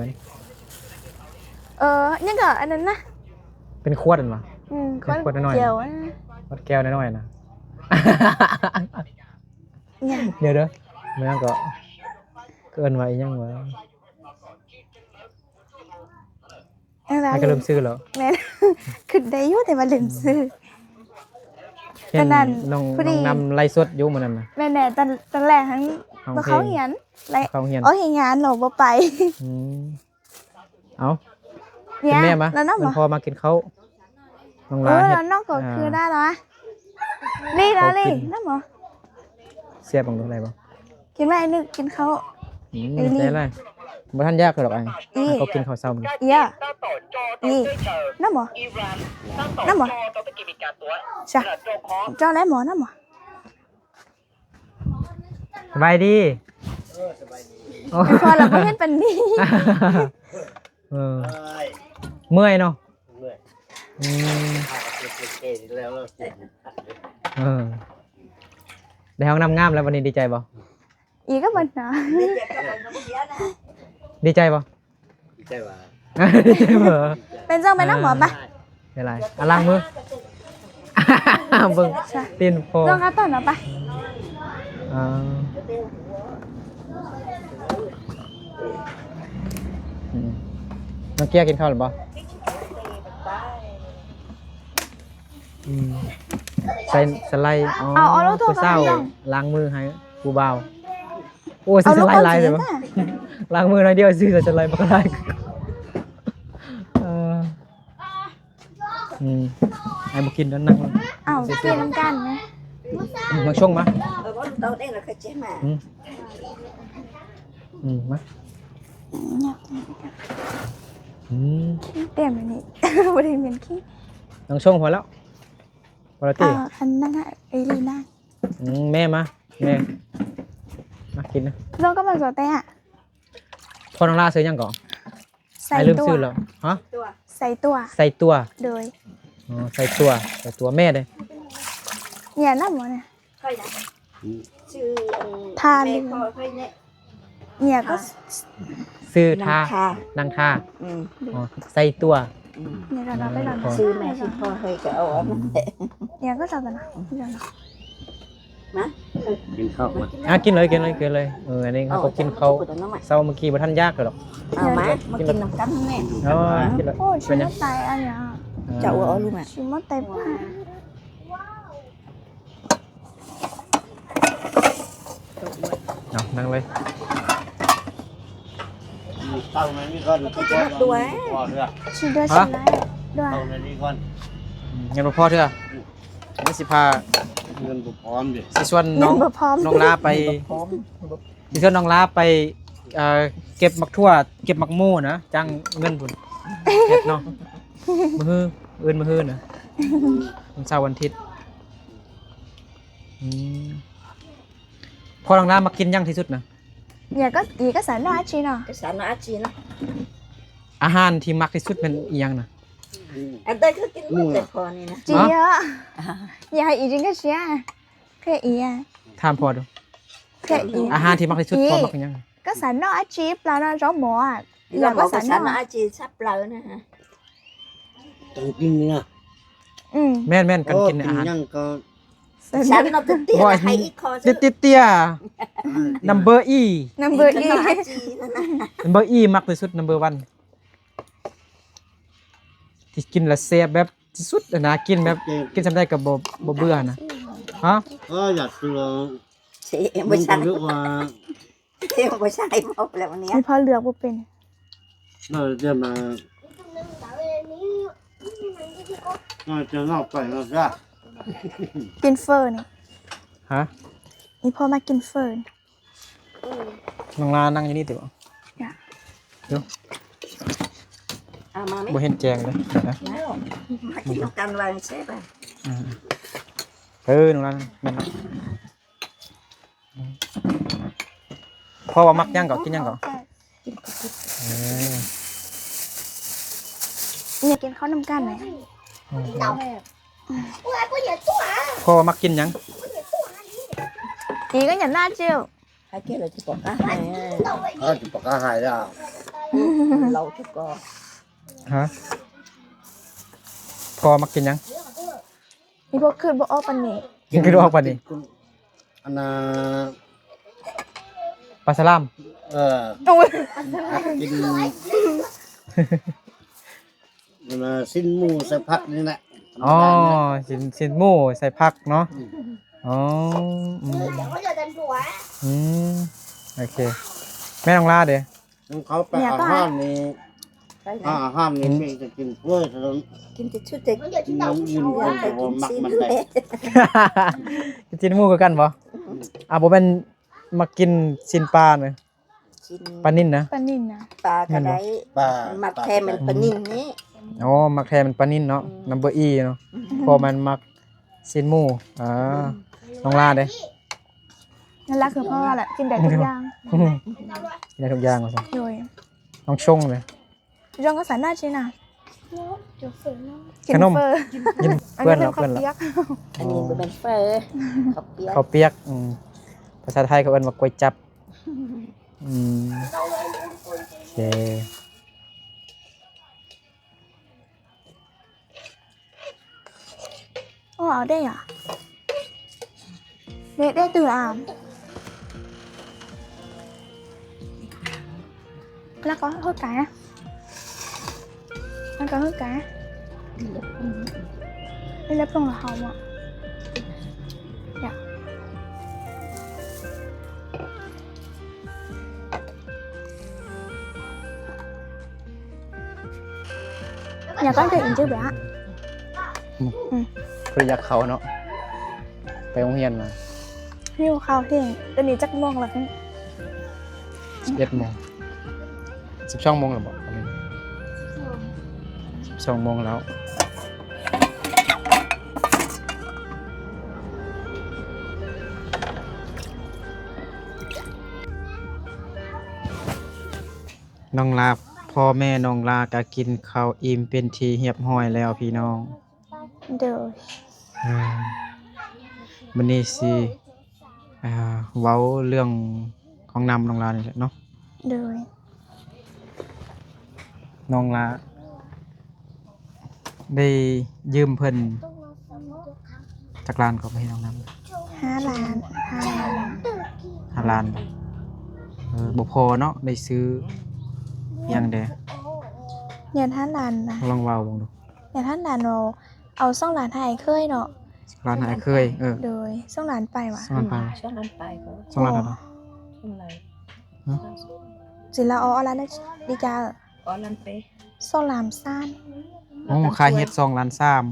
ເອີ ຫຍັງກໍອັນນັ້ນນະ ເປັນຂວດຫັ້ນຫວາ? ອືມ ເປັນຂວດນ້ອຍໆ ຂວດແກ້ວຫັ້ນ. ຂວດແກ້ວນ້ອຍໆນະ. ຫຍັງ? ດຽວເດີ ມັນຫຍັງກໍ ເອີ້ນວ່າອີຫຍັງຫວາ? ເອີ ແລ້ວກໍລືມຊື່ແລ້ວ. ແມ່ນ ຄິດໄດ້ຢູ່ ແຕ່ວ່າລືມຊື່. ຕອນນັ້ນນ້ອງ ນ້ອງນຳໄລຟ໌ສົດຢູ່ມື້ນັ້ນນະ. ແມ່ນແຫຼະ ຕອນ ຕອນແລກຫັ້ນບໍ່ເຂົ້າຮຽນ ບໍ່ເຂົ້າຮຽນ ອໍ ເຮັດງານເນາະ ບໍ່ໄປ. ອືມ ເອົາ ແມ່ມາ ແລ້ວນ້ອງ ເປັນພໍ່ມາກິນເຂົ້າ. ນ້ອງຫຼ້າ ເອີ ເຮັດ ນ້ອງກໍຄືໄດ້ລະວະ. ນີ້ລະ ນີ້ ນ້ຳບໍ່? ເສຍບເບິ່ງດູໄດ້ບໍ່? ກິນໄວ້ ນຶກກິນເຂົ້າ. ອືມ ໄດ້ຫຼາຍ ບໍ່ທັນຢາກດອກ. ອັນນີ້ ເຂົາກິນເຂົ້າເຊົ້າມື້ນີ້. ເອີ ນີ້ ນ້ຳບໍ່? ນ້ຳບໍ່? ຊະ ເຈົ້າໄດ້ໝໍ້ ນ້ຳບໍ່? ສະບາຍດີ. ເອີ ສະບາຍດີ. ໂອ້ ເປັນພໍ່ລະບໍ່ເຮັດປານນີ້. ເອີ ເມື່ອຍເນາະ. ເມື່ອຍ. ອືມ ເອີ ໄດ້ຫ້ອງນ້ຳງາມແລ້ວ ວັນນີ້ດີໃຈບໍ່? ອີກກໍເບິດນະ. ດີໃຈບໍ່? ດີໃຈຫວາ? ດີໃຈບໍ່? ເປັນຈັ່ງ ໄປນຳໝໍ ໄປ. ເປັນໄລ? ອ່ະ ລ້າງມື. ເບິ່ງ ຕີນໂພ ລອງເອົາຕົ້ນເອົາໄປ. ອ່າ ອືມ ນ້ອງເກຍກິນເຂົ້າແລ້ວບໍ່? ອືມ ໃສ່ສະໄລ. ອໍ ເອົາ ເອົາລູກໂທ ຜູ້ສາວລ້າງມືໃຫ້ຜູ້ບ່າວ. ໂອ້ຍ ໃສ່ສະໄລຫຼາຍເລີຍ. ລ້າງມືໜ້ອຍດຽວ ຊື້ໃສ່ສະໄລບັກຫຼາຍ. ເອີ ອືມ ອ້າຍບໍ່ກິນແລ້ວ ນັ່ງລົງ. ເອົາ ກິນນຳກັນນະ. ອືມ ມາຊົງມາ. ອືມ ອືມ ມາ. ອືມ ເຕັມນີ້ ບໍ່ໄດ້ແມ່ນຂີ້. ມາຊົງພໍແລ້ວ. ພໍແລ້ວຕິ? ເອີ ອັນນັ້ນນະ ເອີລີນາ. ອືມ ແມ່ມາ ແມ່ ມາກິນນະ. ລອງກັບມັນໂຊແຕະ. ພໍ່ນ້ອງຫຼ້າຊື່ຫຍັງເກາະ? ໄຊຕົວ. ອ້າຍລືມຊື່ແລ້ວ. ຮະ? ໄຊຕົວ. ໄຊຕົວ. ໂດຍ. ອໍ ໄຊຕົວ ໄຊຕົວ. ແມ່ເດ້? ເນຍນຳບໍ່ເນຍ? ຊື່ ອືມ ທ່າເຫຼືອງ. ເນຍກໍ ຊື່ທ່າ ນາງທ່າ. ອືມ ອໍ ໄຊຕົວ. ອືມ ເດີວເຮົາໄປລອງ ຊື້ແມ່ຊິພໍເຮີຍກໍເອົາອັນນັ້ນແຫຼະ ເດີວກໍເອົາຕົວນັ້ນ ມາ ກິນເຂົ້າກ່ອນ ອ່າ ກິນເລີຍ ກິນເລີຍ ກິນເລີຍ ເອີ ອັນນີ້ເຮົາກໍກິນເຂົ້າເຊົ້າມື້ກີ້ ບໍ່ທັນຢາກດອກ ເອົາມາ ມາກິນນຳກັນແມ່ ເອີ ກິນເລີຍ ໂອ້ຍ ຊິມາໄຕອັນນີ້ ເຈົ້າເອົາລູກມາ ຊິມາໄຕ ເອົາ ນັ່ງເລີຍ ເອົາໃນນີ້ກ່ອນ ຊິເດີຊິໄລ ເອົາໃນນີ້ກ່ອນ ເງິນບໍ່ພໍເທື່ອ ອືມ ນີ້ຊິພາ ເງິນບໍ່ພ້ອມເດ້ ຊິຊວນນ້ອງ ເງິນບໍ່ພ້ອມ ນ້ອງລາໄປ ເງິນບໍ່ພ້ອມ ຊິຊວນນ້ອງລາໄປ ເອີ ເກັບໝາກຖົ່ວ ເກັບໝາກໂມນະ ຈ້າງເງິນພຸ້ນ ເກັບເນາະ ມື້ຮື ອື່ນມື້ຮືນະ ວັນເສົາວັນອາທິດ ອືມ ພໍ່ນ້ອງລາມັກກິນຫຍັງທີ່ສຸດນະ? ຍາກໍ ອີກະສານອາຈີເນາະ ກະສານອາຈີເນາະ ອາຫານທີ່ມັກທີ່ສຸດແມ່ນອີ່ຫຍັງນະ? ອັນໃດກໍກິນໝົດແຕ່ພໍນີ້ນະ ຈີເຍາະ ຢາກໃຫ້ອີກິນກະເຊຍ ເພອີອະ ຖາມພໍ່ດູ ເພອີ ອາຫານທີ່ມັກທີ່ສຸດ ອີ່ ພໍ່ມັກຫຍັງ? ກະສານອາຈີ ປານອຈອມໍອະ ຢາກກະສານອາຈີ ຊັບເລົານະ ຕ້ອງກິນນີ້ນະ ອືມ ແມ່ນໆ ການກິນອາຫານ ກິນຫຍັງກໍ ສານອາຈີ ຕິດໆ ເຕີຍ ນຳເບີອີ ນຳເບີອີ ນຳເບີອີມັກທີ່ສຸດ ນຳເບີວັນ ທີ່ກິນລະແຊບແບບ ທີ່ສຸດນະ ກິນແບບ ໂອເຄ ກິນສ່ຳໃດກໍບໍ່ ບໍ່ເບື່ອນະ ຮະ ເອີ ຢາກຊື້ ບໍ່ໃຊ່ ມັນກໍນຶກວ່າ ບໍ່ໃຊ່ ເວົ້າແລ້ວນີ້ ມີພໍເລືອກບໍ່ເປັນ ໜ້າຈະມາ ໜ້າຈະນອກໄປແລ້ວຈ້າ ກິນເຝີນີ້ ຮະ ອີ່ພໍ່ມາກິນເຝີ ນ້ອງລານັ່ງຢູ່ນີ້ຕິບໍ່? ເອົາມາ ບໍ່ເຫັນແຈ້ງເລີຍ ມາກິນນຳກັນວ່າແຊບ ເອີ ນ້ອງລາ ແມ່ນເນາະ ພໍ່ວ່າມັກຫຍັງກໍ ກິນຫຍັງກໍ ເອີ ກິນເຂົ້ານຳກັນ ພໍ່ມັກກິນຫຍັງ? ເຮົາຈະປະກາດຫາຍແລ້ວ ເຮົາຈະປະກາດຫາຍແລ້ວ ເຫຼົ້າຈຸກອ ຮະ ພໍ່ມັກກິນຫຍັງ? ອີ່ພວກຄິດບໍ່ອອກປານນີ້ ຄິດບໍ່ອອກປານນີ້ ອັນນ່າ ປາສະຫຼາມ ເອີ ໂອ້ຍ ກິນ ອັນນ່າ ຊີ້ນໝູໃສ່ຜັກນີ້ແຫຼະ ອໍ ຊີ້ນ ຊີ້ນໝູໃສ່ຜັກເນາະ ອືມ ອໍ ອືມ ອືມ ໂອເຄ ແມ່ນ້ອງລາເດ? ເຂົາໄປອາຫານນີ້ ອາຫານນີ້ເພິ່ນຈະກິນເຝີ ກິນແຕ່ຊຸດແຕ່ ກິນອີ່ມ ເພິ່ນບໍ່ມັກມັນໄດ໋ ກິນຊີ້ນໝູຄືກັນບໍ່? ອ່າ ບໍ່ແມ່ນມັກກິນຊີ້ນປານະ ປານິນນະ ປານິນນະ ປາກໍໄດ້ ປາ ມັກແທ້ແມ່ນປານິນນີ້ ອໍ ມັກແທ້ແມ່ນປານິນເນາະ ອືມ ນຳເບີອີເນາະ ອືມ ເພາະມັນມັກ ຊີ້ນໝູ ອ່າ ອືມ ນ້ອງລາເດ? ນັ້ນລະ ຄືພໍ່ວ່າແຫຼະ ກິນໄດ້ທຸກຢ່າງ ກິນໄດ້ທຸກຢ່າງວ່າຊັ້ນ ໂດຍ ນ້ອງຊົງເດ? ຊົງກໍສາມາດກິນນະ ກິນເຝີ ຂະໜົມ ກິນເຝີ ອັນນີ້ເປັນເຂົ້າປຽກ ອັນນີ້ບໍ່ແມ່ນເຝີ ເຂົ້າປຽກ ເຂົ້າປຽກ ອືມ ພາສາໄທເຂົາເອີ້ນວ່າກວຍຈັບ ອືມ ໂອເຄ. ອໍ ເອົາໄດ້ຫວາ? ເດ້ ເດ້ ຕື່ມອາ ແລ້ວກໍເຮີກາຍນະ ແລ້ວກໍເຮີກາຍນະ ເລັບລົງລະເຮົາອະ ຢາກ ຢາກໄດ້ອີກຈັ່ງໃດອະ ອືມ ອືມ ບໍ່ໄດ້ຢາກເຂົ້າເນາະ ໄປໂຮງຮຽນມາ ຫິວເຂົ້າແຮງ ຕອນນີ້ຈັກໂມງລະ? ສິບເອັດໂມງ ສິບສອງໂມງແລ້ວບໍ? ສິບສອງໂມງແລ້ວ ນ້ອງລາ ພໍ່ແມ່ນ້ອງລາກໍກິນເຂົ້າອີ່ມເປັນທີ່ຮຽບຮ້ອຍແລ້ວພີ່ນ້ອງ ໂດຍ ເອີ ມື້ນີ້ຊິ ອ່າ ເວົ້າເລື່ອງຂອງນ້ຳນ້ອງລານີ້ແຫຼະເນາະ ໂດຍ ນ້ອງລາ ໄດ້ຢືມເພິ່ນຈັກລ້ານກໍໄປເຮັດຫ້ອງນ້ຳ? ຫ້າລ້ານ ຫ້າລ້ານ ຫ້າລ້ານ. ເອີ ບໍ່ພໍເນາະ ໄດ້ຊື້ຫຍັງແດ່? ຍາດຫ້າລ້ານນະ ລອງເວົ້າເບິ່ງດູ. ຍາດຫ້າລ້ານເນາະ ເອົາສອງລ້ານໃຫ້ອ້າຍເຂີຍເນາະ. ສອງລ້ານໃຫ້ອ້າຍເຂີຍ. ເອີ ໂດຍ ສອງລ້ານປາຍຫວາ? ສອງລ້ານປາຍ. ສອງລ້ານປາຍກໍ ສອງລ້ານເທົ່າໃດ? ສອງລ້ານ. ຮະ? ຊິລາວເອົາ ເອົາລ້ານໃດ ດີຈ້າ? ເອົາລ້ານປາຍ ສອງລ້ານສາມ. ໂອ້ ຄ່າເຮັດສອງລ້ານສາມ.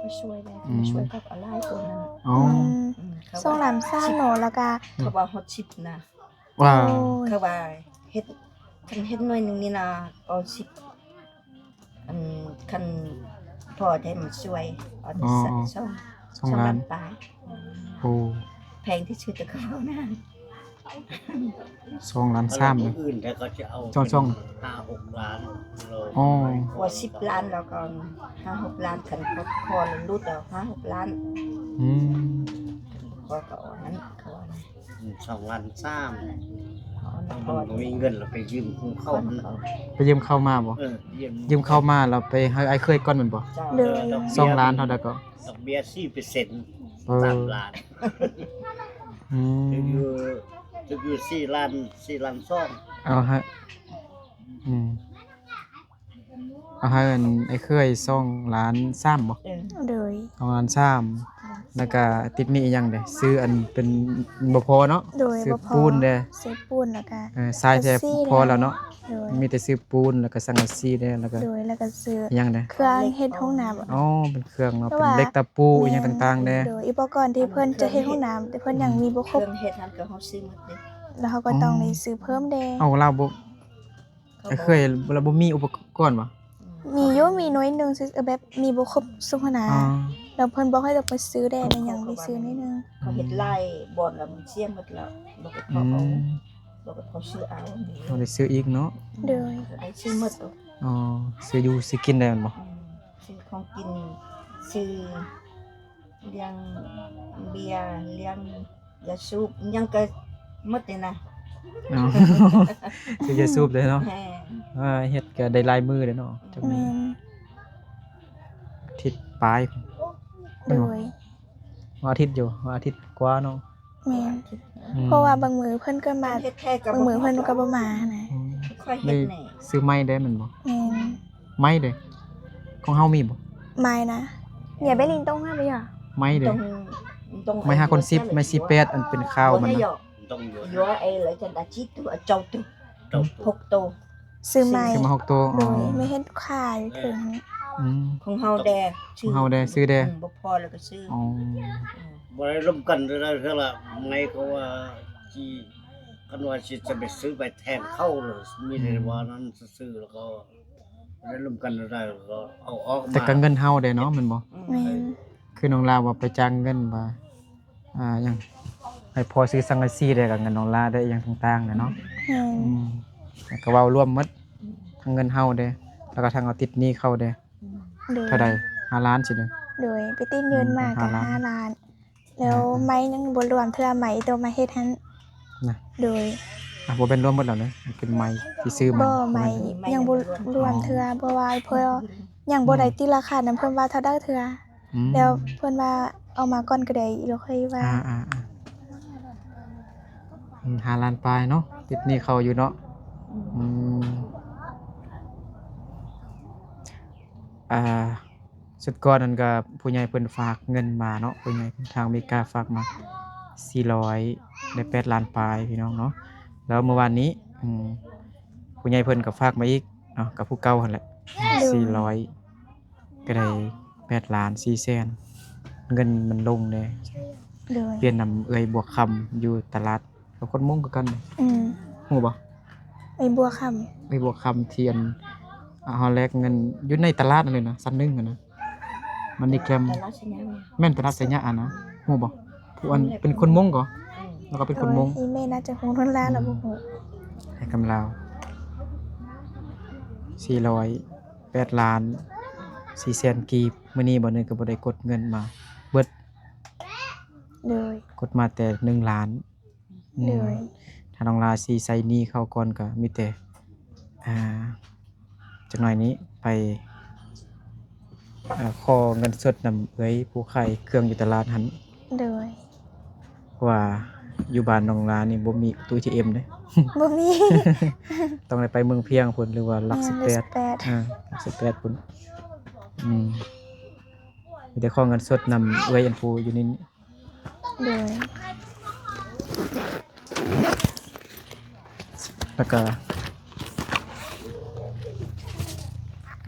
ມາຊ່ວຍແດ່ ອືມ ມາຊ່ວຍເຂົາກໍຫຼາຍຄົນນັ້ນ. ອໍ ອືມ ອືມ ສອງລ້ານສາມເນາະ ແລ້ວກໍ ເຂົາວ່າຮອດສິບນະ. ວ້າວ ໂອ້ຍ ເຂົາວ່າເຮັດ ຄັນເຮັດໜ້ອຍໜຶ່ງນີ້ນະ ເອົາສິບ ອັນ ຄັນພໍໄດ້ມາຊ່ວຍ ເອົາແຕ່ ອໍ ສ- ສອງ ສອງ ສອງລ້ານ ລ້ານປາຍ. ໂອ້ ແພງທີ່ສຸດແຕ່ເຂົາເວົ້ານະ. ສອງລ້ານສາມ ອັນອື່ນແລ້ວກໍຈະເອົາ ສອງ ສອງ ຫ້າຫົກລ້ານ. ອໍ ວ່າສິບລ້ານແລ້ວກໍຫ້າຫົກລ້ານ ຄັນຂໍ ຂໍຫຼຸດເອົາຫ້າຫົກລ້ານ. ອືມ ຂໍກໍເອົານັ້ນ ເຂົາວ່ານະ. ອືມ ສອງລ້ານສາມ ເອົານະ ບໍ່ມີເງິນແລ້ວໄປຢືມເຂົາ. ໄປຢືມເຂົາມາບໍ່? ເອີ ຢືມ ຢືມເຂົາມາແລ້ວໄປໃຫ້ອ້າຍເຂີຍກ່ອນແມ່ນບໍ່? ໂດຍ ສອງລ້ານເທົ່າໃດກໍ? ດອກເບ້ຍສີ່ເປີເຊັນ. ເອີ ສາມລ້ານ. ອືມ ຖືກຢູ່ ຖືກຢູ່ສີ່ລ້ານ ສີ່ລ້ານສອງ. ເອົາໃຫ້ ອືມ ເອົາໃຫ້ອັນອ້າຍເຂີຍສອງລ້ານສາມບໍ່? ເອີ ໂດຍ ສອງລ້ານສາມ. ແລ້ວກະຕິດໜີ້ອີ່ຫຍັງເດ? ຊື້ອັນເປັນ ບໍ່ພໍເນາະ. ໂດຍ ຊື້ ບໍ່ພໍ ປູນເດ ຊື້ປູນ ແລ້ວກະ ເອີ ຊາຍແທ້ ພໍແລ້ວເນາະ. ໂດຍ ມີແຕ່ຊື້ປູນ ແລ້ວກະສັງກະສີເດ ແລ້ວກະ ໂດຍ ແລ້ວກະຊື້ຫຍັງເດ? ເຄື່ອງເຮັດຫ້ອງນ້ຳ. ອໍ ເປັນເຄື່ອງເນາະ ເປັນເຫຼັກຕະປູ ອີ່ຫຍັງຕ່າງໆເດ. ໂດຍ ອີ່ປະກອນທີ່ເພິ່ນຈະເຮັດຫ້ອງນ້ຳ ແຕ່ເພິ່ນຍັງມີບໍ່ຄົບ ເຄື່ອງເຮັດຫັ້ນກໍເຮົາຊື້ໝົດເດ ແລ້ວເຮົາກໍຕ້ອງໄດ້ຊື້ເພີ່ມເດ. ເອົາ ລາວບໍ່ ເຂົາ ເຄີຍ ລາວບໍ່ມີອຸປະກອນບໍ່? ອືມ ມີຢູ່ ມີໜ່ວຍໜຶ່ງຊື່ ແບບມີບໍ່ຄົບສຸກຫັ້ນນະ. ອໍ ແລ້ວເພິ່ນບອກໃຫ້ເຮົາໄປຊື້ແດ່ ແລ້ວຍັງໄດ້ຊື້ໜ້ອຍໜຶ່ງ. ເຂົາເຮັດຫຼາຍບ່ອນແລ້ວມັນເສຍໝົດແລ້ວ ບໍ່ໄດ້ພໍເອົາ. ອືມ ບໍ່ໄດ້ພໍຊື້ເອົາ ບໍ່ໄດ້ຊື້ອີກເນາະ. ໂດຍ ໄດ້ຊື້ໝົດ. ອໍ ຊື້ຢູ່ຊື້ກິນໄດ້ແມ່ນບໍ່? ອືມ ຊື້ຂອງກິນ ຊື້ ລ້ຽງເບຍ ລ້ຽງຢາສູບ ຫຍັງກໍໝົດນີ້ນະ. ອໍ ຊື້ຢາສູບເດ້ເນາະ. ແມ່ນ ເຮັດກໍໄດ້ຫຼາຍມື້ເດ້ເນາະ. ອືມ ຈັກມື້ ແມ່ນ ອາທິດປາຍ. ໂດຍ ວັນອາທິດຢູ່ ວັນອາທິດກວ່າເນາະ. ແມ່ນ ອືມ ເພາະວ່າບາງມື້ເພິ່ນກໍມາ ເຮັດແທ້ກໍ ບາງມື້ເພິ່ນກໍບໍ່ມາຫັ້ນນະ. ອືມ ຂ້ອຍເຮັດແດ່ ໄດ້ຊື້ໄມ້ໄດ້ແມ່ນບໍ່? ແມ່ນ ໄມ້ເດ້ ຂອງເຮົາມີບໍ່? ໄມ້ນະ ເມຍໄປລິນຕົງຫັ້ນບໍ່ຢາ? ໄມ້ເດ້ ຕົງ ຕົງ ໄມ້ຫ້າຄູນສິບ ໄມ້ສີ່ແປດ ອັນເປັນຂາວມັນນະ. ຕົງຢູ່ ຢູ່ໄອ້ເລີຍຈັນດາຈິດ ເຈົ້າຕຸ ຫົກໂຕ ຊື້ໄມ້ ຊື້ມາຫົກໂຕ. ໂດຍ ອໍ ແມ່ເຮັດຂາຍເຖິງ. ອືມ ຂອງເຮົາແດ່ ຂອງເຮົາແດ່ ຊື້ແດ່. ອືມ ບໍ່ພໍແລ້ວກໍຊື້. ອໍ ອືມ ບໍ່ໄດ້ລົມກັນເທື່ອລະ ໄງເຂົາວ່າຊິ ຄັນວ່າຊິຈະໄປຊື້ໄປແທນເຂົາ ມີແຕ່ ອືມ ວ່ານັ້ນ ຊື້ແລ້ວກໍໄດ້ລົມກັນໄດ້ ກໍເອົາອອກມາ ແຕ່ກໍເງິນເຮົາເດ້ເນາະ ແມ່ນບໍ່? ອືມ ແມ່ນ ຄືນ້ອງລາວວ່າໄປຈ້າງເງິນວ່າ ອ່າ ຫຍັງ ໃຫ້ພໍຊື້ສັງກະສີໄດ້ ກໍເງິນນ້ອງລາໄດ້ ອີ່ຫຍັງຕ່າງໆນະເນາະ. ແມ່ນ ອືມ ແລ້ວກໍເວົ້າລວມໝົດ ທັງເງິນເຮົາເດ້ ແລ້ວກໍທັງເອົາຕິດໜີ້ເຂົາເດ້. ໂດຍ ເທົ່າໃດ? ຫ້າລ້ານຊີ້ເດ້. ໂດຍ ໄປຕິດເງິນມາກໍ ອືມ ຫ້າລ້ານ ຫ້າລ້ານ. ແລ້ວ ອ່າໆ ໄມ້ຍັງບໍ່ລວມເທື່ອ ໄມ້ໂຕມາເຮັດຫັ້ນນະ. ໂດຍ ອ່ະ ບໍ່ແມ່ນລວມໝົດແລ້ວເນາະ ເປັນໄມ້ທີ່ຊື້ມາ. ບໍ່ ໄມ້ຍັງບໍ່ລວມເທື່ອ ອໍ ເພາະວ່າຍັງບໍ່ໄດ້ ອືມ ຕີລາຄານຳເພິ່ນວ່າເທົ່າໃດເທື່ອ. ອືມ ແລ້ວເພິ່ນວ່າເອົາມາກ່ອນກໍໄດ້ ແລ້ວຄ່ອຍວ່າ. ອ່າໆໆ ອືມ ຫ້າລ້ານປາຍເນາະ ຕິດໜີ້ເຂົາຢູ່ເນາະ. ອືມ ອືມ ອ່າ ສຸດກ່ອນນັ້ນກໍຜູ້ໃຫຍ່ເພິ່ນຝາກເງິນມາເນາະ ຜູ້ໃຫຍ່ເພິ່ນທາງອາເມລິກາຝາກມາສີ່ຮ້ອຍ ໄດ້ແປດລ້ານປາຍພີ່ນ້ອງເນາະ. ແລ້ວມື້ວານນີ້ ອືມ ຜູ້ໃຫຍ່ເພິ່ນກໍຝາກມາອີກເນາະ ກັບຜູ້ເກົ່າຫັ້ນແຫຼະ. ໂດຍ ສີ່ຮ້ອຍ ກໍໄດ້ແປດລ້ານສີ່ແສນ ເງິນມັນລົງເດ້. ໂດຍ ປ່ຽນນຳເອື້ອຍບົວຄຳຢູ່ຕະຫຼາດ ກັບຄົນມົ້ງຄືກັນ. ອືມ ຮູ້ບໍ່? ເອື້ອຍບົວຄຳ ເອື້ອຍບົວຄຳ ທີ່ອັນ ເຮົາແລກເງິນຢູ່ໃນຕະຫຼາດນັ້ນເລີຍນະ ຊັ້ນໜຶ່ງຫັ້ນນະ. ມັນນີ້ແຄມ ຕະຫຼາດໄຊຍະ ແມ່ນຕະຫຼາດໄຊຍະຫັ້ນນະ ຮູ້ບໍ່? ຜູ້ອັນເປັນຄົນມົ້ງກໍ ອືມ ແລ້ວກໍເປັນຄົນມົ້ງ. ໂດຍ ອີ່ແມ່ໜ້າຈະຮູ້ ນ້ອງລາລະບໍ່ຮູ້. ໃຫ້ຄຳລາວ ສີ່ຮ້ອຍ ແປດລ້ານສີ່ແສນກີບ. ມື້ນີ້ບໍ່ໜຶ່ງກໍບໍ່ໄດ້ກົດເງິນມາເບິດ. ໂດຍ ກົດມາແຕ່ໜຶ່ງລ້ານ. ອືມ ໂດຍ ຖ້ານ້ອງລາຊິໃຊ້ໜີ້ເຂົາກ່ອນກໍມີແຕ່ ອ່າ ຈັກໜ້ອຍນີ້ໄປ ອ່າ ຂໍເງິນສົດນຳເອື້ອຍຜູ້ຂາຍເຄື່ອງຢູ່ຕະຫຼາດຫັ້ນ. ໂດຍ. ເພາະວ່າຢູ່ບ້ານນ້ອງລານີ້ບໍ່ມີຕູ້ເອທີເອັມເດ້. ບໍ່ມີ. ຕ້ອງໄດ້ໄປເມືອງພຽງພຸ້ນ ຫຼືວ່າຫຼັກສິບແປດ. ແມ່ນ, ຫຼັກສິບແປດ. ອ່າ ຫຼັກສິບແປດພຸ້ນ. ອືມ. ມີແຕ່ຂໍເງິນສົດນຳເອື້ອຍອັນຜູ້ຢູ່ນີ້. ໂດຍ. ແລ້ວກໍ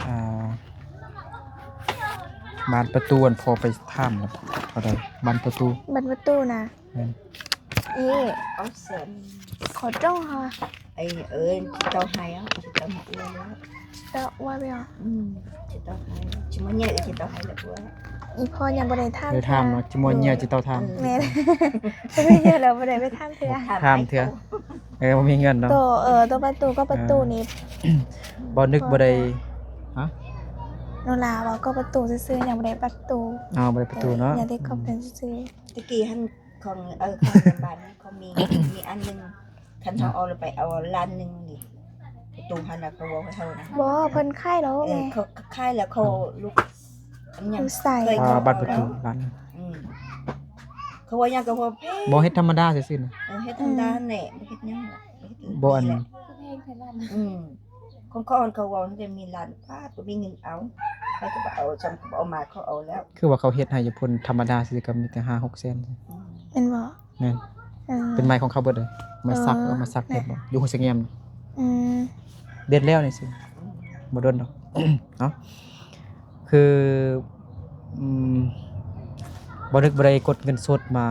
ອ່າ ບານປະຕູ ອັນພໍ່ໄປຖາມເທົ່າໃດ? ບານປະຕູ. ບານປະຕູນະ? ແມ່ນ. ເອີ ເອົາເສນ ຂໍຈ້ອງຫາ ໄອ້ ເອີ ຊິເຕົ້າໄຫ້ເອົາ ຊິເຕົ້າມາອວຍແລ້ວ ເຈົ້າວ່າແບບ ອືມ ຊິເຕົ້າໄຫ້ ຊິມາແຍ່ ຊິເຕົ້າໄຫ້ແລ້ວອວຍ. ອີ່ພໍ່ຍັງບໍ່ໄດ້ຖາມ ໄດ້ຖາມເນາະ ຊິມາແຍ່ ຊິເຕົ້າຖາມ. ແມ່ນ. ໄດ້ເງິນແລ້ວບໍ່ໄດ້ໄປຖາມເທື່ອ ຖາມເທື່ອ. ເອີ ບໍ່ມີເງິນເນາະ. ໂຕ ເອີ ໂຕປະຕູ ກໍປະຕູນີ້ ບໍ່ນຶກບໍ່ໄດ້ ຮະ? ໂນລາເວົ້າກໍປະຕູຊື່ໆ ຍັງບໍ່ໄດ້ປະຕູ. ອໍ ບໍ່ໄດ້ປະຕູເນາະ. ຍັງໄດ້ຂອບໃຈຊື່ໆ. ຕະກີ້ຫັ້ນ ຂອງ ເອີ ຂອງເຮືອນບ້ານເຮົາມີ ມີອັນໜຶ່ງ ຄັນເຮົາເອົາລະໄປເອົາລ້ານໜຶ່ງນີ້ ປະຕູຫັ້ນນະ ເຂົາເວົ້າໃຫ້ເຮົານະ. ບໍ່ ເພິ່ນຂາຍແລ້ວແມ່. ເອີ ເຂົາຂາຍແລ້ວ ເຂົາລູກ ອັນຫຍັງ ໃສ່ ເຄີຍ ອ່າ ບາດປະຕູລ້ານ. ອືມ ເຂົາວ່າຫຍັງກໍວ່າແພງ. ບໍ່ ເຮັດທຳມະດາຊື່ໆນະ. ເອີ ເຮັດທຳມະດາຫັ້ນແຫຼະ ບໍ່ເຮັດຫຍັງ ບໍ່ອັນ ອືມ. ຂອງເຂົາ ເຂົາເວົ້າມັນຈະມີລ້ານບາດ ບໍ່ມີເງິນເອົາ ໃຜກໍບໍ່ເອົາ ສ່ຳກໍບໍ່ເອົາມາ ເຂົາເອົາແລ້ວ. ຄືວ່າເຂົາເຮັດໃຫ້ຢູ່ພຸ້ນທຳມະດາຊື່ໆ ກໍມີແຕ່ຫ້າຫົກແສນ. ອືມ ແມ່ນບໍ່? ແມ່ນ. ເອີ ເປັນໄມ້ຂອງເຂົາເບິດເລີຍ. ເອີ ໄມ້ສັກ ເອີ ໄມ້ສັກເຮັດບໍ່? ຢູ່ຫ້ວຍສະແງມ. ອືມ ເດັດແລ້ວນີ້ຊິ ອືມ ບໍ່ດົນດອກເນາະ. ຄື ອືມ ບໍ່ນຶກບໍ່ໄດ້ກົດເງິນສົດມາ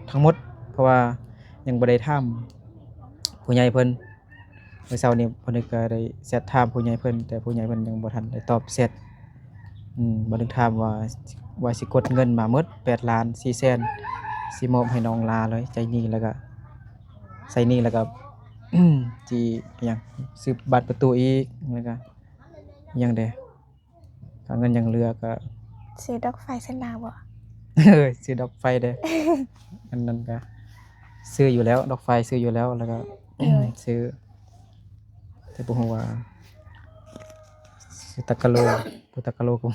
ທັງໝົດ ເພາະວ່າຍັງບໍ່ໄດ້ຖາມຜູ້ໃຫຍ່ເພິ່ນ. ມື້ເຊົ້ານີ້ບໍ່ນຶກກໍໄດ້ແຊັດຖາມຜູ້ໃຫຍ່ເພິ່ນ ແຕ່ຜູ້ໃຫຍ່ເພິ່ນຍັງບໍ່ທັນໄດ້ຕອບແຊັດ. ອືມ ບໍ່ນຶກຖາມວ່າ ວ່າຊິກົດເງິນມາໝົດແປດລ້ານສີ່ແສນ ຊິມອບໃຫ້ນ້ອງລາເລີຍ ໃຊ້ໜີ້ ແລ້ວກໍໃຊ້ໜີ້ ແລ້ວກໍ ຊິຫຍັງ ຊື້ບານປະຕູອີກ ແລ້ວກໍຫຍັງແດ່ ກະເງິນຍັງເຫຼືອກະ ຊື້ດອກໄຟໃສ່ໜ້າບໍ່? ເອີ ຊື້ດອກໄຟເດ້. ອັນນັ້ນກະຊື້ຢູ່ແລ້ວ ດອກໄຟຊື້ຢູ່ແລ້ວ ແລ້ວກະ ໂດຍ ຊື້ ແຕ່ບໍ່ຮູ້ວ່າ ຊື້ຕະກະໂລ ບໍ່ຕະກະໂລກໍ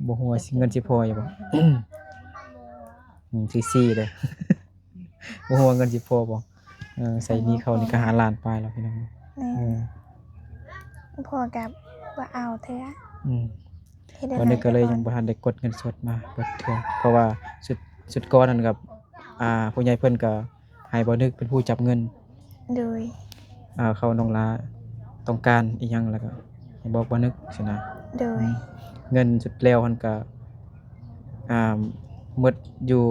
ບໍ່ຮູ້ວ່າຊິເງິນຊິພໍຢູ່ບໍ່. ອືມ ຊື້ສີ່ເດ້. ບໍ່ຮູ້ວ່າເງິນຊິພໍບໍ່. ເອີ ໃຊ້ໜີ້ເຂົານີ້ກໍຫ້າລ້ານປາຍແລ້ວພີ່ນ້ອງ. ແມ່ນ. ເອີ ພໍ່ກໍບໍ່ເອົາເທື່ອ. ອືມ ເຮັດແນວໃດ ວັນນີ້ກໍເລີຍຍັງບໍ່ທັນໄດ້ກົດເງິນສົດມາເບິດເທື່ອ ເພາະວ່າຊຸດ ຊຸດກ່ອນນັ້ນກັບ ອ່າ ຜູ້ໃຫຍ່ເພິ່ນກໍໃຫ້ບໍ່ນຶກເປັນຜູ້ຈັບເງິນ. ໂດຍ. ອ່າ ເຂົານ້ອງລາຕ້ອງການອີ່ຫຍັງແລ້ວກໍ ໃຫ້ບອກບໍ່ນຶກຊີ້ນະ. ໂດຍ. ອືມ ເງິນຊຸດແລ້ວຫັ້ນກະ ອ່າ ໝົດຢູ່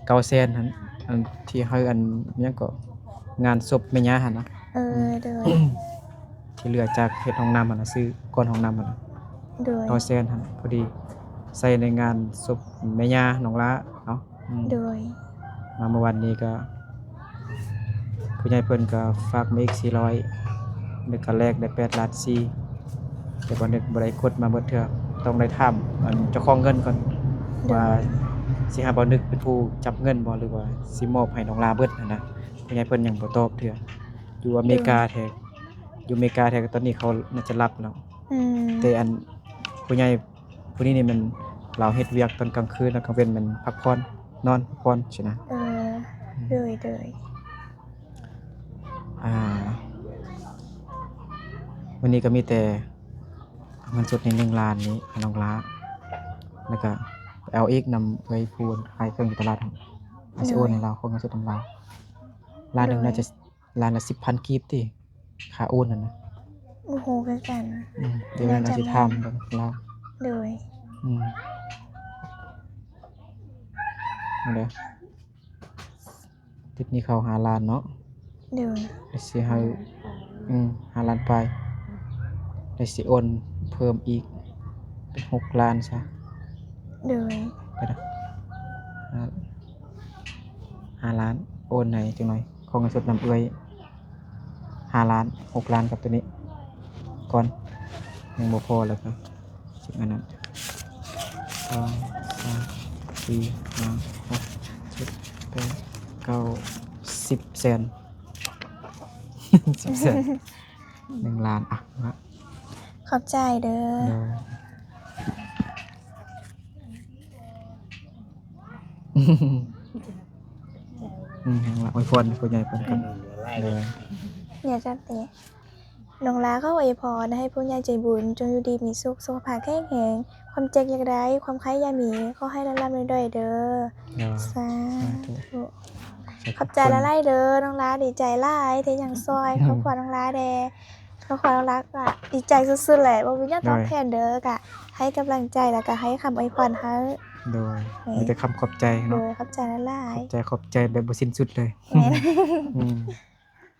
ເກົ້າແສນຫັ້ນ ອັນທີ່ໃຫ້ອັນຫຍັງເກາະ ງານສົບແມ່ຍ່າຫັ້ນນະ. ເອີ ອືມ ໂດຍ. ທີ່ເຫຼືອຈາກເຮັດຫ້ອງນ້ຳຫັ້ນນະ ຊື້ກ້ອນຫ້ອງນ້ຳຫັ້ນນະ. ໂດຍ. ເກົ້າແສນຫັ້ນ ພໍດີໃຊ້ໃນງານສົບແມ່ຍ່ານ້ອງລາເນາະ. ອືມ ໂດຍ. ມາເມື່ອວານນີ້ກໍ ຜູ້ໃຫຍ່ເພິ່ນກໍຝາກມາອີກສີ່ຮ້ອຍ ແລ້ວກໍແລກໄດ້ແປດລ້ານສີ່ ແຕ່ບໍ່ນຶກບໍ່ໄດ້ກົດມາເບິດເທື່ອ. ຕ້ອງໄດ້ຖາມອັນເຈົ້າຂອງເງິນກ່ອນ ໂດຍ ວ່າຊິໃຫ້ບໍ່ນຶກເປັນຜູ້ຈັບເງິນບໍ່ ຫຼືວ່າຊິມອບໃຫ້ນ້ອງລາເບິດຫັ້ນນະ. ຜູ້ໃຫຍ່ເພິ່ນຍັງບໍ່ຕອບເທື່ອ. ຢູ່ອາເມລິກາແທ້ ໂດຍ ຢູ່ອາເມລິກາແທ້ ຕອນນີ້ເຂົາໜ້າຈະຫຼັບແລ້ວ. ອືມ ແຕ່ອັນຜູ້ໃຫຍ່ ຜູ້ນີ້ນີ້ແມ່ນລາວເຮັດວຽກຕອນກາງຄືນ ແລ້ວກາງເວັນແມ່ນພັກຜ່ອນ ນອນພັກຜ່ອນຊີ້ນະ. ເອີ ອືມ ໂດຍ ໂດຍ. ອ່າ ມື້ນີ້ກໍມີແຕ່ເງິນສົດໃນໜຶ່ງລ້ານນີ້ໃຫ້ນ້ອງລາ ແລ້ວກໍໄປເອົາອີກນຳເອື້ອຍຜູ້ຂາຍເຄື່ອງຢູ່ຕະຫຼາດ ໃຫ້ຊິໂອນໃຫ້ລາວ ໂດຍ ຂໍເງິນສົດນຳລາວ ລ້ານໜຶ່ງ ໂດຍ ໜ້າຈະ ລ້ານລະສິບພັນກີບຕິ ຄ່າໂອນຫັ້ນນະ. ບໍ່ຮູ້ຄືກັນ. ອືມ ດຽວແມ່ນວ່າຊິຖາມເບິ່ງລາວ. ໂດຍ. ອືມ ເອົາເດີ ຕິດໜີ້ເຂົາຫ້າລ້ານເນາະ. ໂດຍ. ແລ້ວຊິໃຫ້ ອືມ ຫ້າລ້ານປາຍ ແລ້ວຊິໂອນເພີ່ມອີກເປັນຫົກລ້ານຊະ. ໂດຍ. ໄປນະ ຫ້າ ຫ້າລ້ານ ໂອນໃຫ້ຈັກໜ່ອຍ ຂໍເງິນສົດນຳເອື້ອຍຫ້າລ້ານ ຫົກລ້ານກັບໂຕນີ້ກ່ອນ ຍັງບໍ່ພໍ ແລ້ວກໍຊິອັນນັ້ນ ສອງ ສາມ ສີ່ ຫ້າ ຫົກ ເຈັດ ແປດ ເກົ້າ ສິບແສນ ສິບແສນ ໜຶ່ງລ້ານ ອ່ະ ຂອບໃຈເດີ. ໂດຍ. ອືມ ໃຫ້ນ້ອງລາອວຍພອນຜູ້ໃຫຍ່ເພິ່ນກ່ອນເດີ. ຢາກຈະເຕະ ນ້ອງລາຂໍອວຍພອນໃຫ້ຜູ້ໃຫຍ່ໃຈບຸນຈົ່ງຢູ່ດີມີສຸກ ສຸຂະພາບແຂງແຮງ ຄວາມເຈັບຢ່າໄດ້ ຄວາມໄຂ້ຢ່າມີ ຂໍໃຫ້ລ່ຳໆລວຍໆເດີ. ສາທຸ. ຂອບໃຈຫຼາຍໆເດີນ້ອງລາ ດີໃຈຫຼາຍທີ່ຍັງຊ່ອຍຄອບຄົວນ້ອງລາແດ່. ຄອບຄົວນ້ອງລາກະດີໃຈສຸດໆແຫຼະ ບໍ່ມີຫຍັງຕອບແທນເດີ ກະໃຫ້ກຳລັງໃຈ ແລ້ວກະໃຫ້ຄຳອວຍພອນໃຫ້. ໂດຍ ມີແຕ່ຄຳຂອບໃຈເນາະ. ໂດຍ ຂອບໃຈຫຼາຍໆ. ຂອບໃຈ ຂອບໃຈແບບບໍ່ສິ້ນສຸດເລີຍ. ແມ່ນ. ອືມ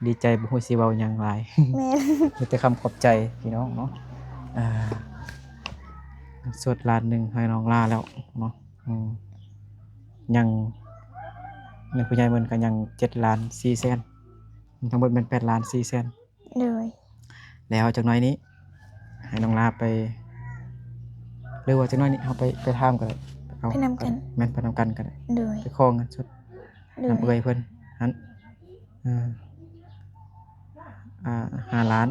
ດີໃຈບໍ່ຮູ້ຊິເວົ້າຫຍັງຫຼາຍ. ແມ່ນ. ມີແຕ່ຄຳຂອບໃຈພີ່ນ້ອງເນາະ. ອ່າ ເງິນສົດລ້ານໜຶ່ງໃຫ້ນ້ອງລາແລ້ວເນາະ. ອືມ ຍັງ ເງິນຜູ້ໃຫຍ່ເພິ່ນກະຍັງເຈັດລ້ານສີ່ແສນ ທັງໝົດແມ່ນແປດລ້ານສີ່ແສນ. ໂດຍ ແລ້ວຈັກໜ້ອຍນີ້ໃຫ້ນ້ອງລາໄປ ຫຼືວ່າຈັກໜ້ອຍນີ້ເຮົາໄປ ໄປຖາມກໍໄດ້ ເອົາ ໄປນຳກັນ. ແມ່ນ ໄປນຳກັນກໍໄດ້. ໂດຍ ໄປຂໍເງິນສົດ. ໂດຍ ນຳເອື້ອຍເພິ່ນຫັ້ນ. ເອີ ອ່າ ຫ້າລ້ານ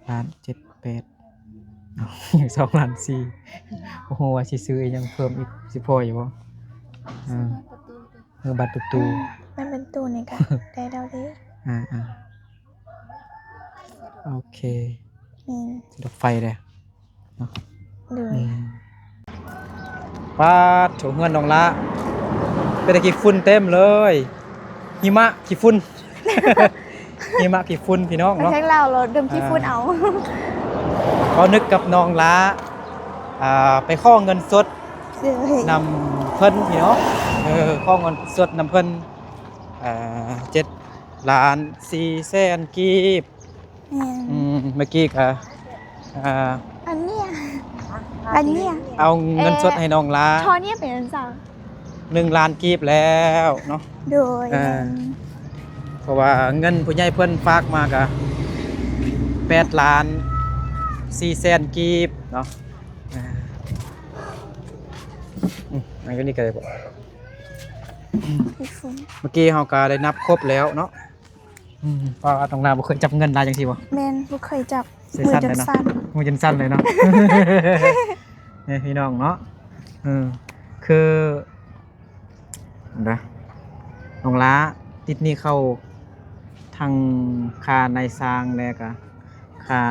ລ້ານເຈັດແປດ ເອົາ ສອງລ້ານສີ່ ບໍ່ຮູ້ວ່າຊິຊື້ອີ່ຫຍັງເພີ່ມອີກ ຊິພໍຢູ່ບໍ່? ເອີ ເອີ ບັດປະຕູ ອືມ ບັດປະຕູນີ້ກະໄດ້ແລ້ວເດ້. ອ່າໆ ໂອເຄ ແມ່ນ ດອກໄຟເດ້ເນາະ. ໂດຍ ອືມ ປາດໂຖ ເຮືອນນ້ອງລາ ເປັນແຕ່ຂີ້ຝຸ່ນເຕັມເລີຍ ຫິມະຂີ້ຝຸ່ນ ຫິມະຂີ້ຝຸ່ນພີ່ນ້ອງເນາະ. ປະເທດລາວເຮົາດົມຂີ້ຝຸ່ນເອົາ. ເວົ້ານຶກກັບນ້ອງລາ ອ່າ ໄປຂໍເງິນສົດ ໂດຍ ນຳເພິ່ນພີ່ນ້ອງ. ເອີ ຂໍເງິນສົດນຳເພິ່ນ ອ່າ ເຈັດລ້ານສີ່ແສນກີບ. ແມ່ນ ອືມ ເມື່ອກີ້ກະ ອ່າ ອັນເນີ້ຍ ອັນເນີ້ຍ ເອົາເງິນສົດໃຫ້ນ້ອງລາ ເອີ ທໍ່ເນີ້ຍເປັນຫຍັງ? ໜຶ່ງລ້ານກີບແລ້ວເນາະ. ໂດຍ ເອີ ເພາະວ່າເງິນຜູ້ໃຫຍ່ເພິ່ນຝາກມາກະແປດລ້ານສີ່ແສນກີບເນາະ. ອ່າ ອືມ ອັນນີ້ກະໄດ້ບໍ່? ເມື່ອກີ້ເຮົາກະໄດ້ນັບຄົບແລ້ວເນາະ. ອືມ ປາດ ນ້ອງລາບໍ່ເຄີຍຈັບເງິນຫຼາຍຈັ່ງຊີ້ບໍ່? ແມ່ນ ບໍ່ເຄີຍຈັບ ມືຈົນສັ່ນ ມືຈົນສັ່ນເລີຍເນາະ. ນີ້ພີ່ນ້ອງເນາະ ເອີ ຄື ເດີ ນ້ອງລາຕິດໜີ້ເຂົາທັງຄ່ານາຍຊ່າງ ແລະກະຄ່າ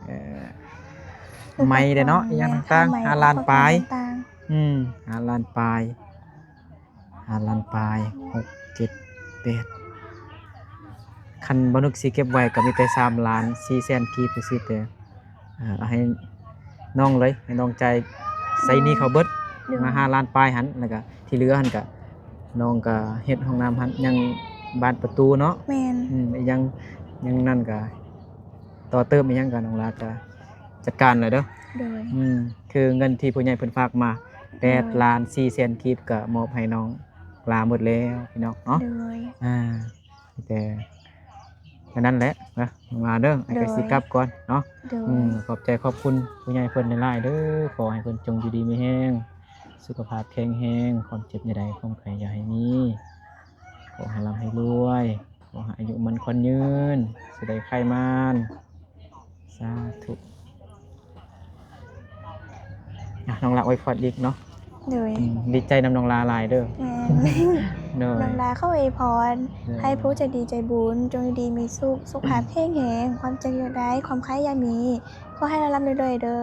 ເອີ ໄມ້ເດ້ເນາະ ອີ່ຫຍັງຕ່າງໆ ຫ້າລ້ານປາຍ. ອືມ ຫ້າລ້ານປາຍ ຫ້າລ້ານປາຍ ຫົກ ເຈັດ ແປດ ຄັນບໍ່ນຶກຊິເກັບໄວ້ກໍມີແຕ່ສາມລ້ານສີ່ແສນກີບຊື່ໆ ແຕ່ ເອີ ເອົາໃຫ້ນ້ອງເລີຍ ໃຫ້ນ້ອງຈ່າຍໃຊ້ໜີ້ເຂົາເບິດ. ໂດຍ ມາຫ້າລ້ານປາຍຫັ້ນ ແລ້ວກໍທີ່ເຫຼືອຫັ້ນກໍ ນ້ອງກໍເຮັດຫ້ອງນ້ຳຫັ້ນ ຍັງບານປະຕູເນາະ. ແມ່ນ ອືມ ອີ່ຫຍັງ ຍັງນັ້ນກໍຕໍ່ເຕີມອີ່ຫຍັງກໍ ນ້ອງລາກໍຈັດການແລ້ວເດີ. ໂດຍ ອືມ ຄືເງິນທີ່ຜູ້ໃຫຍ່ເພິ່ນຝາກມາ ໂດຍ ແປດລ້ານສີ່ແສນກີບ ກໍມອບໃຫ້ນ້ອງລາໝົດແລ້ວພີ່ນ້ອງເນາະ. ໂດຍ ອ່າ ມີແຕ່ແນວນັ້ນແຫຼະເນາະ ນ້ອງລາເດີ. ອ້າຍກໍຊິກັບກ່ອນເນາະ. ໂດຍ ອືມ ຂອບໃຈຂອບຄຸນຜູ້ໃຫຍ່ເພິ່ນຫຼາຍໆເດີ. ຂໍໃຫ້ເພິ່ນຈົ່ງຢູ່ດີມີແຮງ ສຸຂະພາບແຂງແຮງ ຄວາມເຈັບຢ່າໄດ້ ຄວາມໄຂ້ຢ່າໃຫ້ມີ ຂໍໃຫ້ລ່ຳໃຫ້ລວຍ ຂໍໃຫ້ອາຍຸໝັ້ນຂວັນຍືນ ຊິໄດ້ໄຂມານ ສາທຸ. ອ່ະ ນ້ອງລາອວຍພອນອີກເນາະ. ໂດຍ ອືມ ດີໃຈນຳນ້ອງລາຫຼາຍເດີ. ແມ່ນ ໂດຍ ນ້ອງລາຂໍອວຍພອນ ໂດຍ ໃຫ້ຜູ້ໃຈດີໃຈບຸນຈົ່ງຢູ່ດີມີສຸກ ສຸຂະພາບແຂງແຮງ ຄວາມເຈັບຢ່າໄດ້ ຄວາມໄຂ້ຢ່າມີ ຂໍໃຫ້ລ່ຳໆລວຍໆເດີ.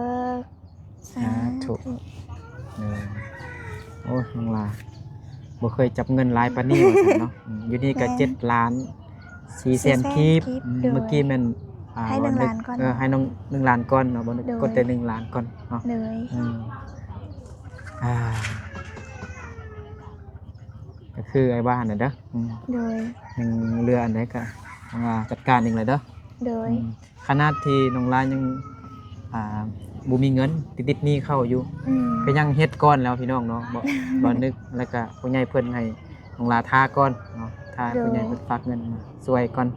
ສາທຸ ສາທຸ. ເອີ ໂອ້ຍ ນ້ອງລາບໍ່ເຄີຍຈັບເງິນຫຼາຍປານນີ້ວ່າຊັ້ນເນາະ. ອືມ ຢູ່ນີ້ກໍ ແມ່ນ ເຈັດລ້ານສີ່ແສນ ສີ່ແສນກີບ. ອືມ ໂດຍ ເມື່ອກີ້ແມ່ນ ອ່າ ໃຫ້ໜຶ່ງລ້ານກ່ອນ ເອີ ໃຫ້ນ້ອງ ໜຶ່ງລ້ານກ່ອນເນາະ. ບໍ່ ໂດຍ ກົດແຕ່ໜຶ່ງລ້ານກ່ອນເນາະ. ໂດຍ ອືມ ອ່າ ກໍຄືອ້າຍວ່າຫັ້ນນະເດີ. ອືມ ໂດຍ ຍັງເຫຼືອອັນໃດກໍ ອ່າ ຈັດການເອງແຫຼະເດີ. ໂດຍ ອືມ ຂະໜາດທີ່ນ້ອງລາຍັງ ອ່າ ບໍ່ມີເງິນ ຕິດໜີ້ເຂົາຢູ່ ອືມ ກໍຍັງເຮັດກ່ອນແລ້ວພີ່ນ້ອງເນາະ. ບໍ່ ບໍ່ນຶກ ແລ້ວກະຜູ້ໃຫຍ່ເພິ່ນໃຫ້ນ້ອງລາຖ້າກ່ອນເນາະ ຖ້າ ໂດຍ ຜູ້ໃຫຍ່ເພິ່ນຝາກເງິນມາຊ່ວຍກ່ອນ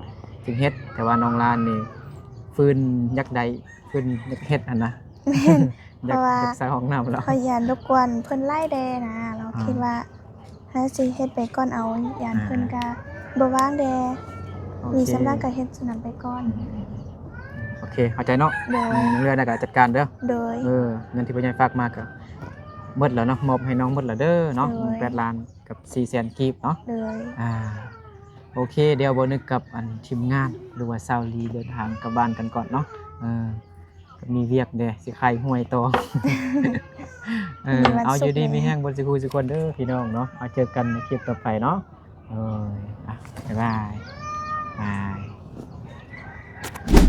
ຈຶ່ງເຮັດ. ແຕ່ວ່ານ້ອງລານີ້ຝືນຢາກໄດ້ ເພິ່ນຢາກເຮັດຫັ້ນນະ. ແມ່ນ ຢາກ ເພາະວ່າຢາກໃສ່ຫ້ອງນ້ຳແລ້ວ ຂ້ອຍຢ້ານລົບກວນເພິ່ນຫຼາຍແດ່ນະ ລາວ ອ່າ ຄິດວ່າ ເຮົາຊິເຮັດໄປກ່ອນເອົາ ຢ້ານເພິ່ນ ອ່າ ກະບໍ່ວ່າງແດ່ ໂອເຄ ມີສ່ຳໃດກະເຮັດສ່ຳນັ້ນໄປກ່ອນ. ອືມ ໂອເຄ ເຂົ້າໃຈເນາະ. ໂດຍ ອືມ ເລື່ອງໃດກະຈັດການເດີ. ໂດຍ ເອີ ເງິນທີ່ພໍ່ໃຫຍ່ຝາກມາກະ ໝົດແລ້ວເນາະ ມອບໃຫ້ນ້ອງໝົດແລ້ວເດີເນາະ ໂດຍ ແປດລ້ານກັບສີ່ແສນກີບເນາະ ໂດຍ ອ່າ ໂອເຄ ດຽວບໍ່ນຶກກັບອັນທີມງານ ຫຼືວ່າສາວລີເດີນທາງກັບບ້ານກັນກ່ອນເນາະ ເອີ ມີວຽກເດ້ ຊິຂາຍຫວຍຕໍ່ ເອີ ມີວັນ ເອົາ ສຸກ ຢູ່ດີ ແດ່ ມີແຮງເບິດສູ່ຄູ່ສູ່ຄົນເດີພີ່ນ້ອງເນາະ ເອົາ ເຈີກັນໃນຄລິບຕໍ່ໄປເນາະ ໂອ້ຍ ອ່ະ ບາຍບາຍ ບາຍ.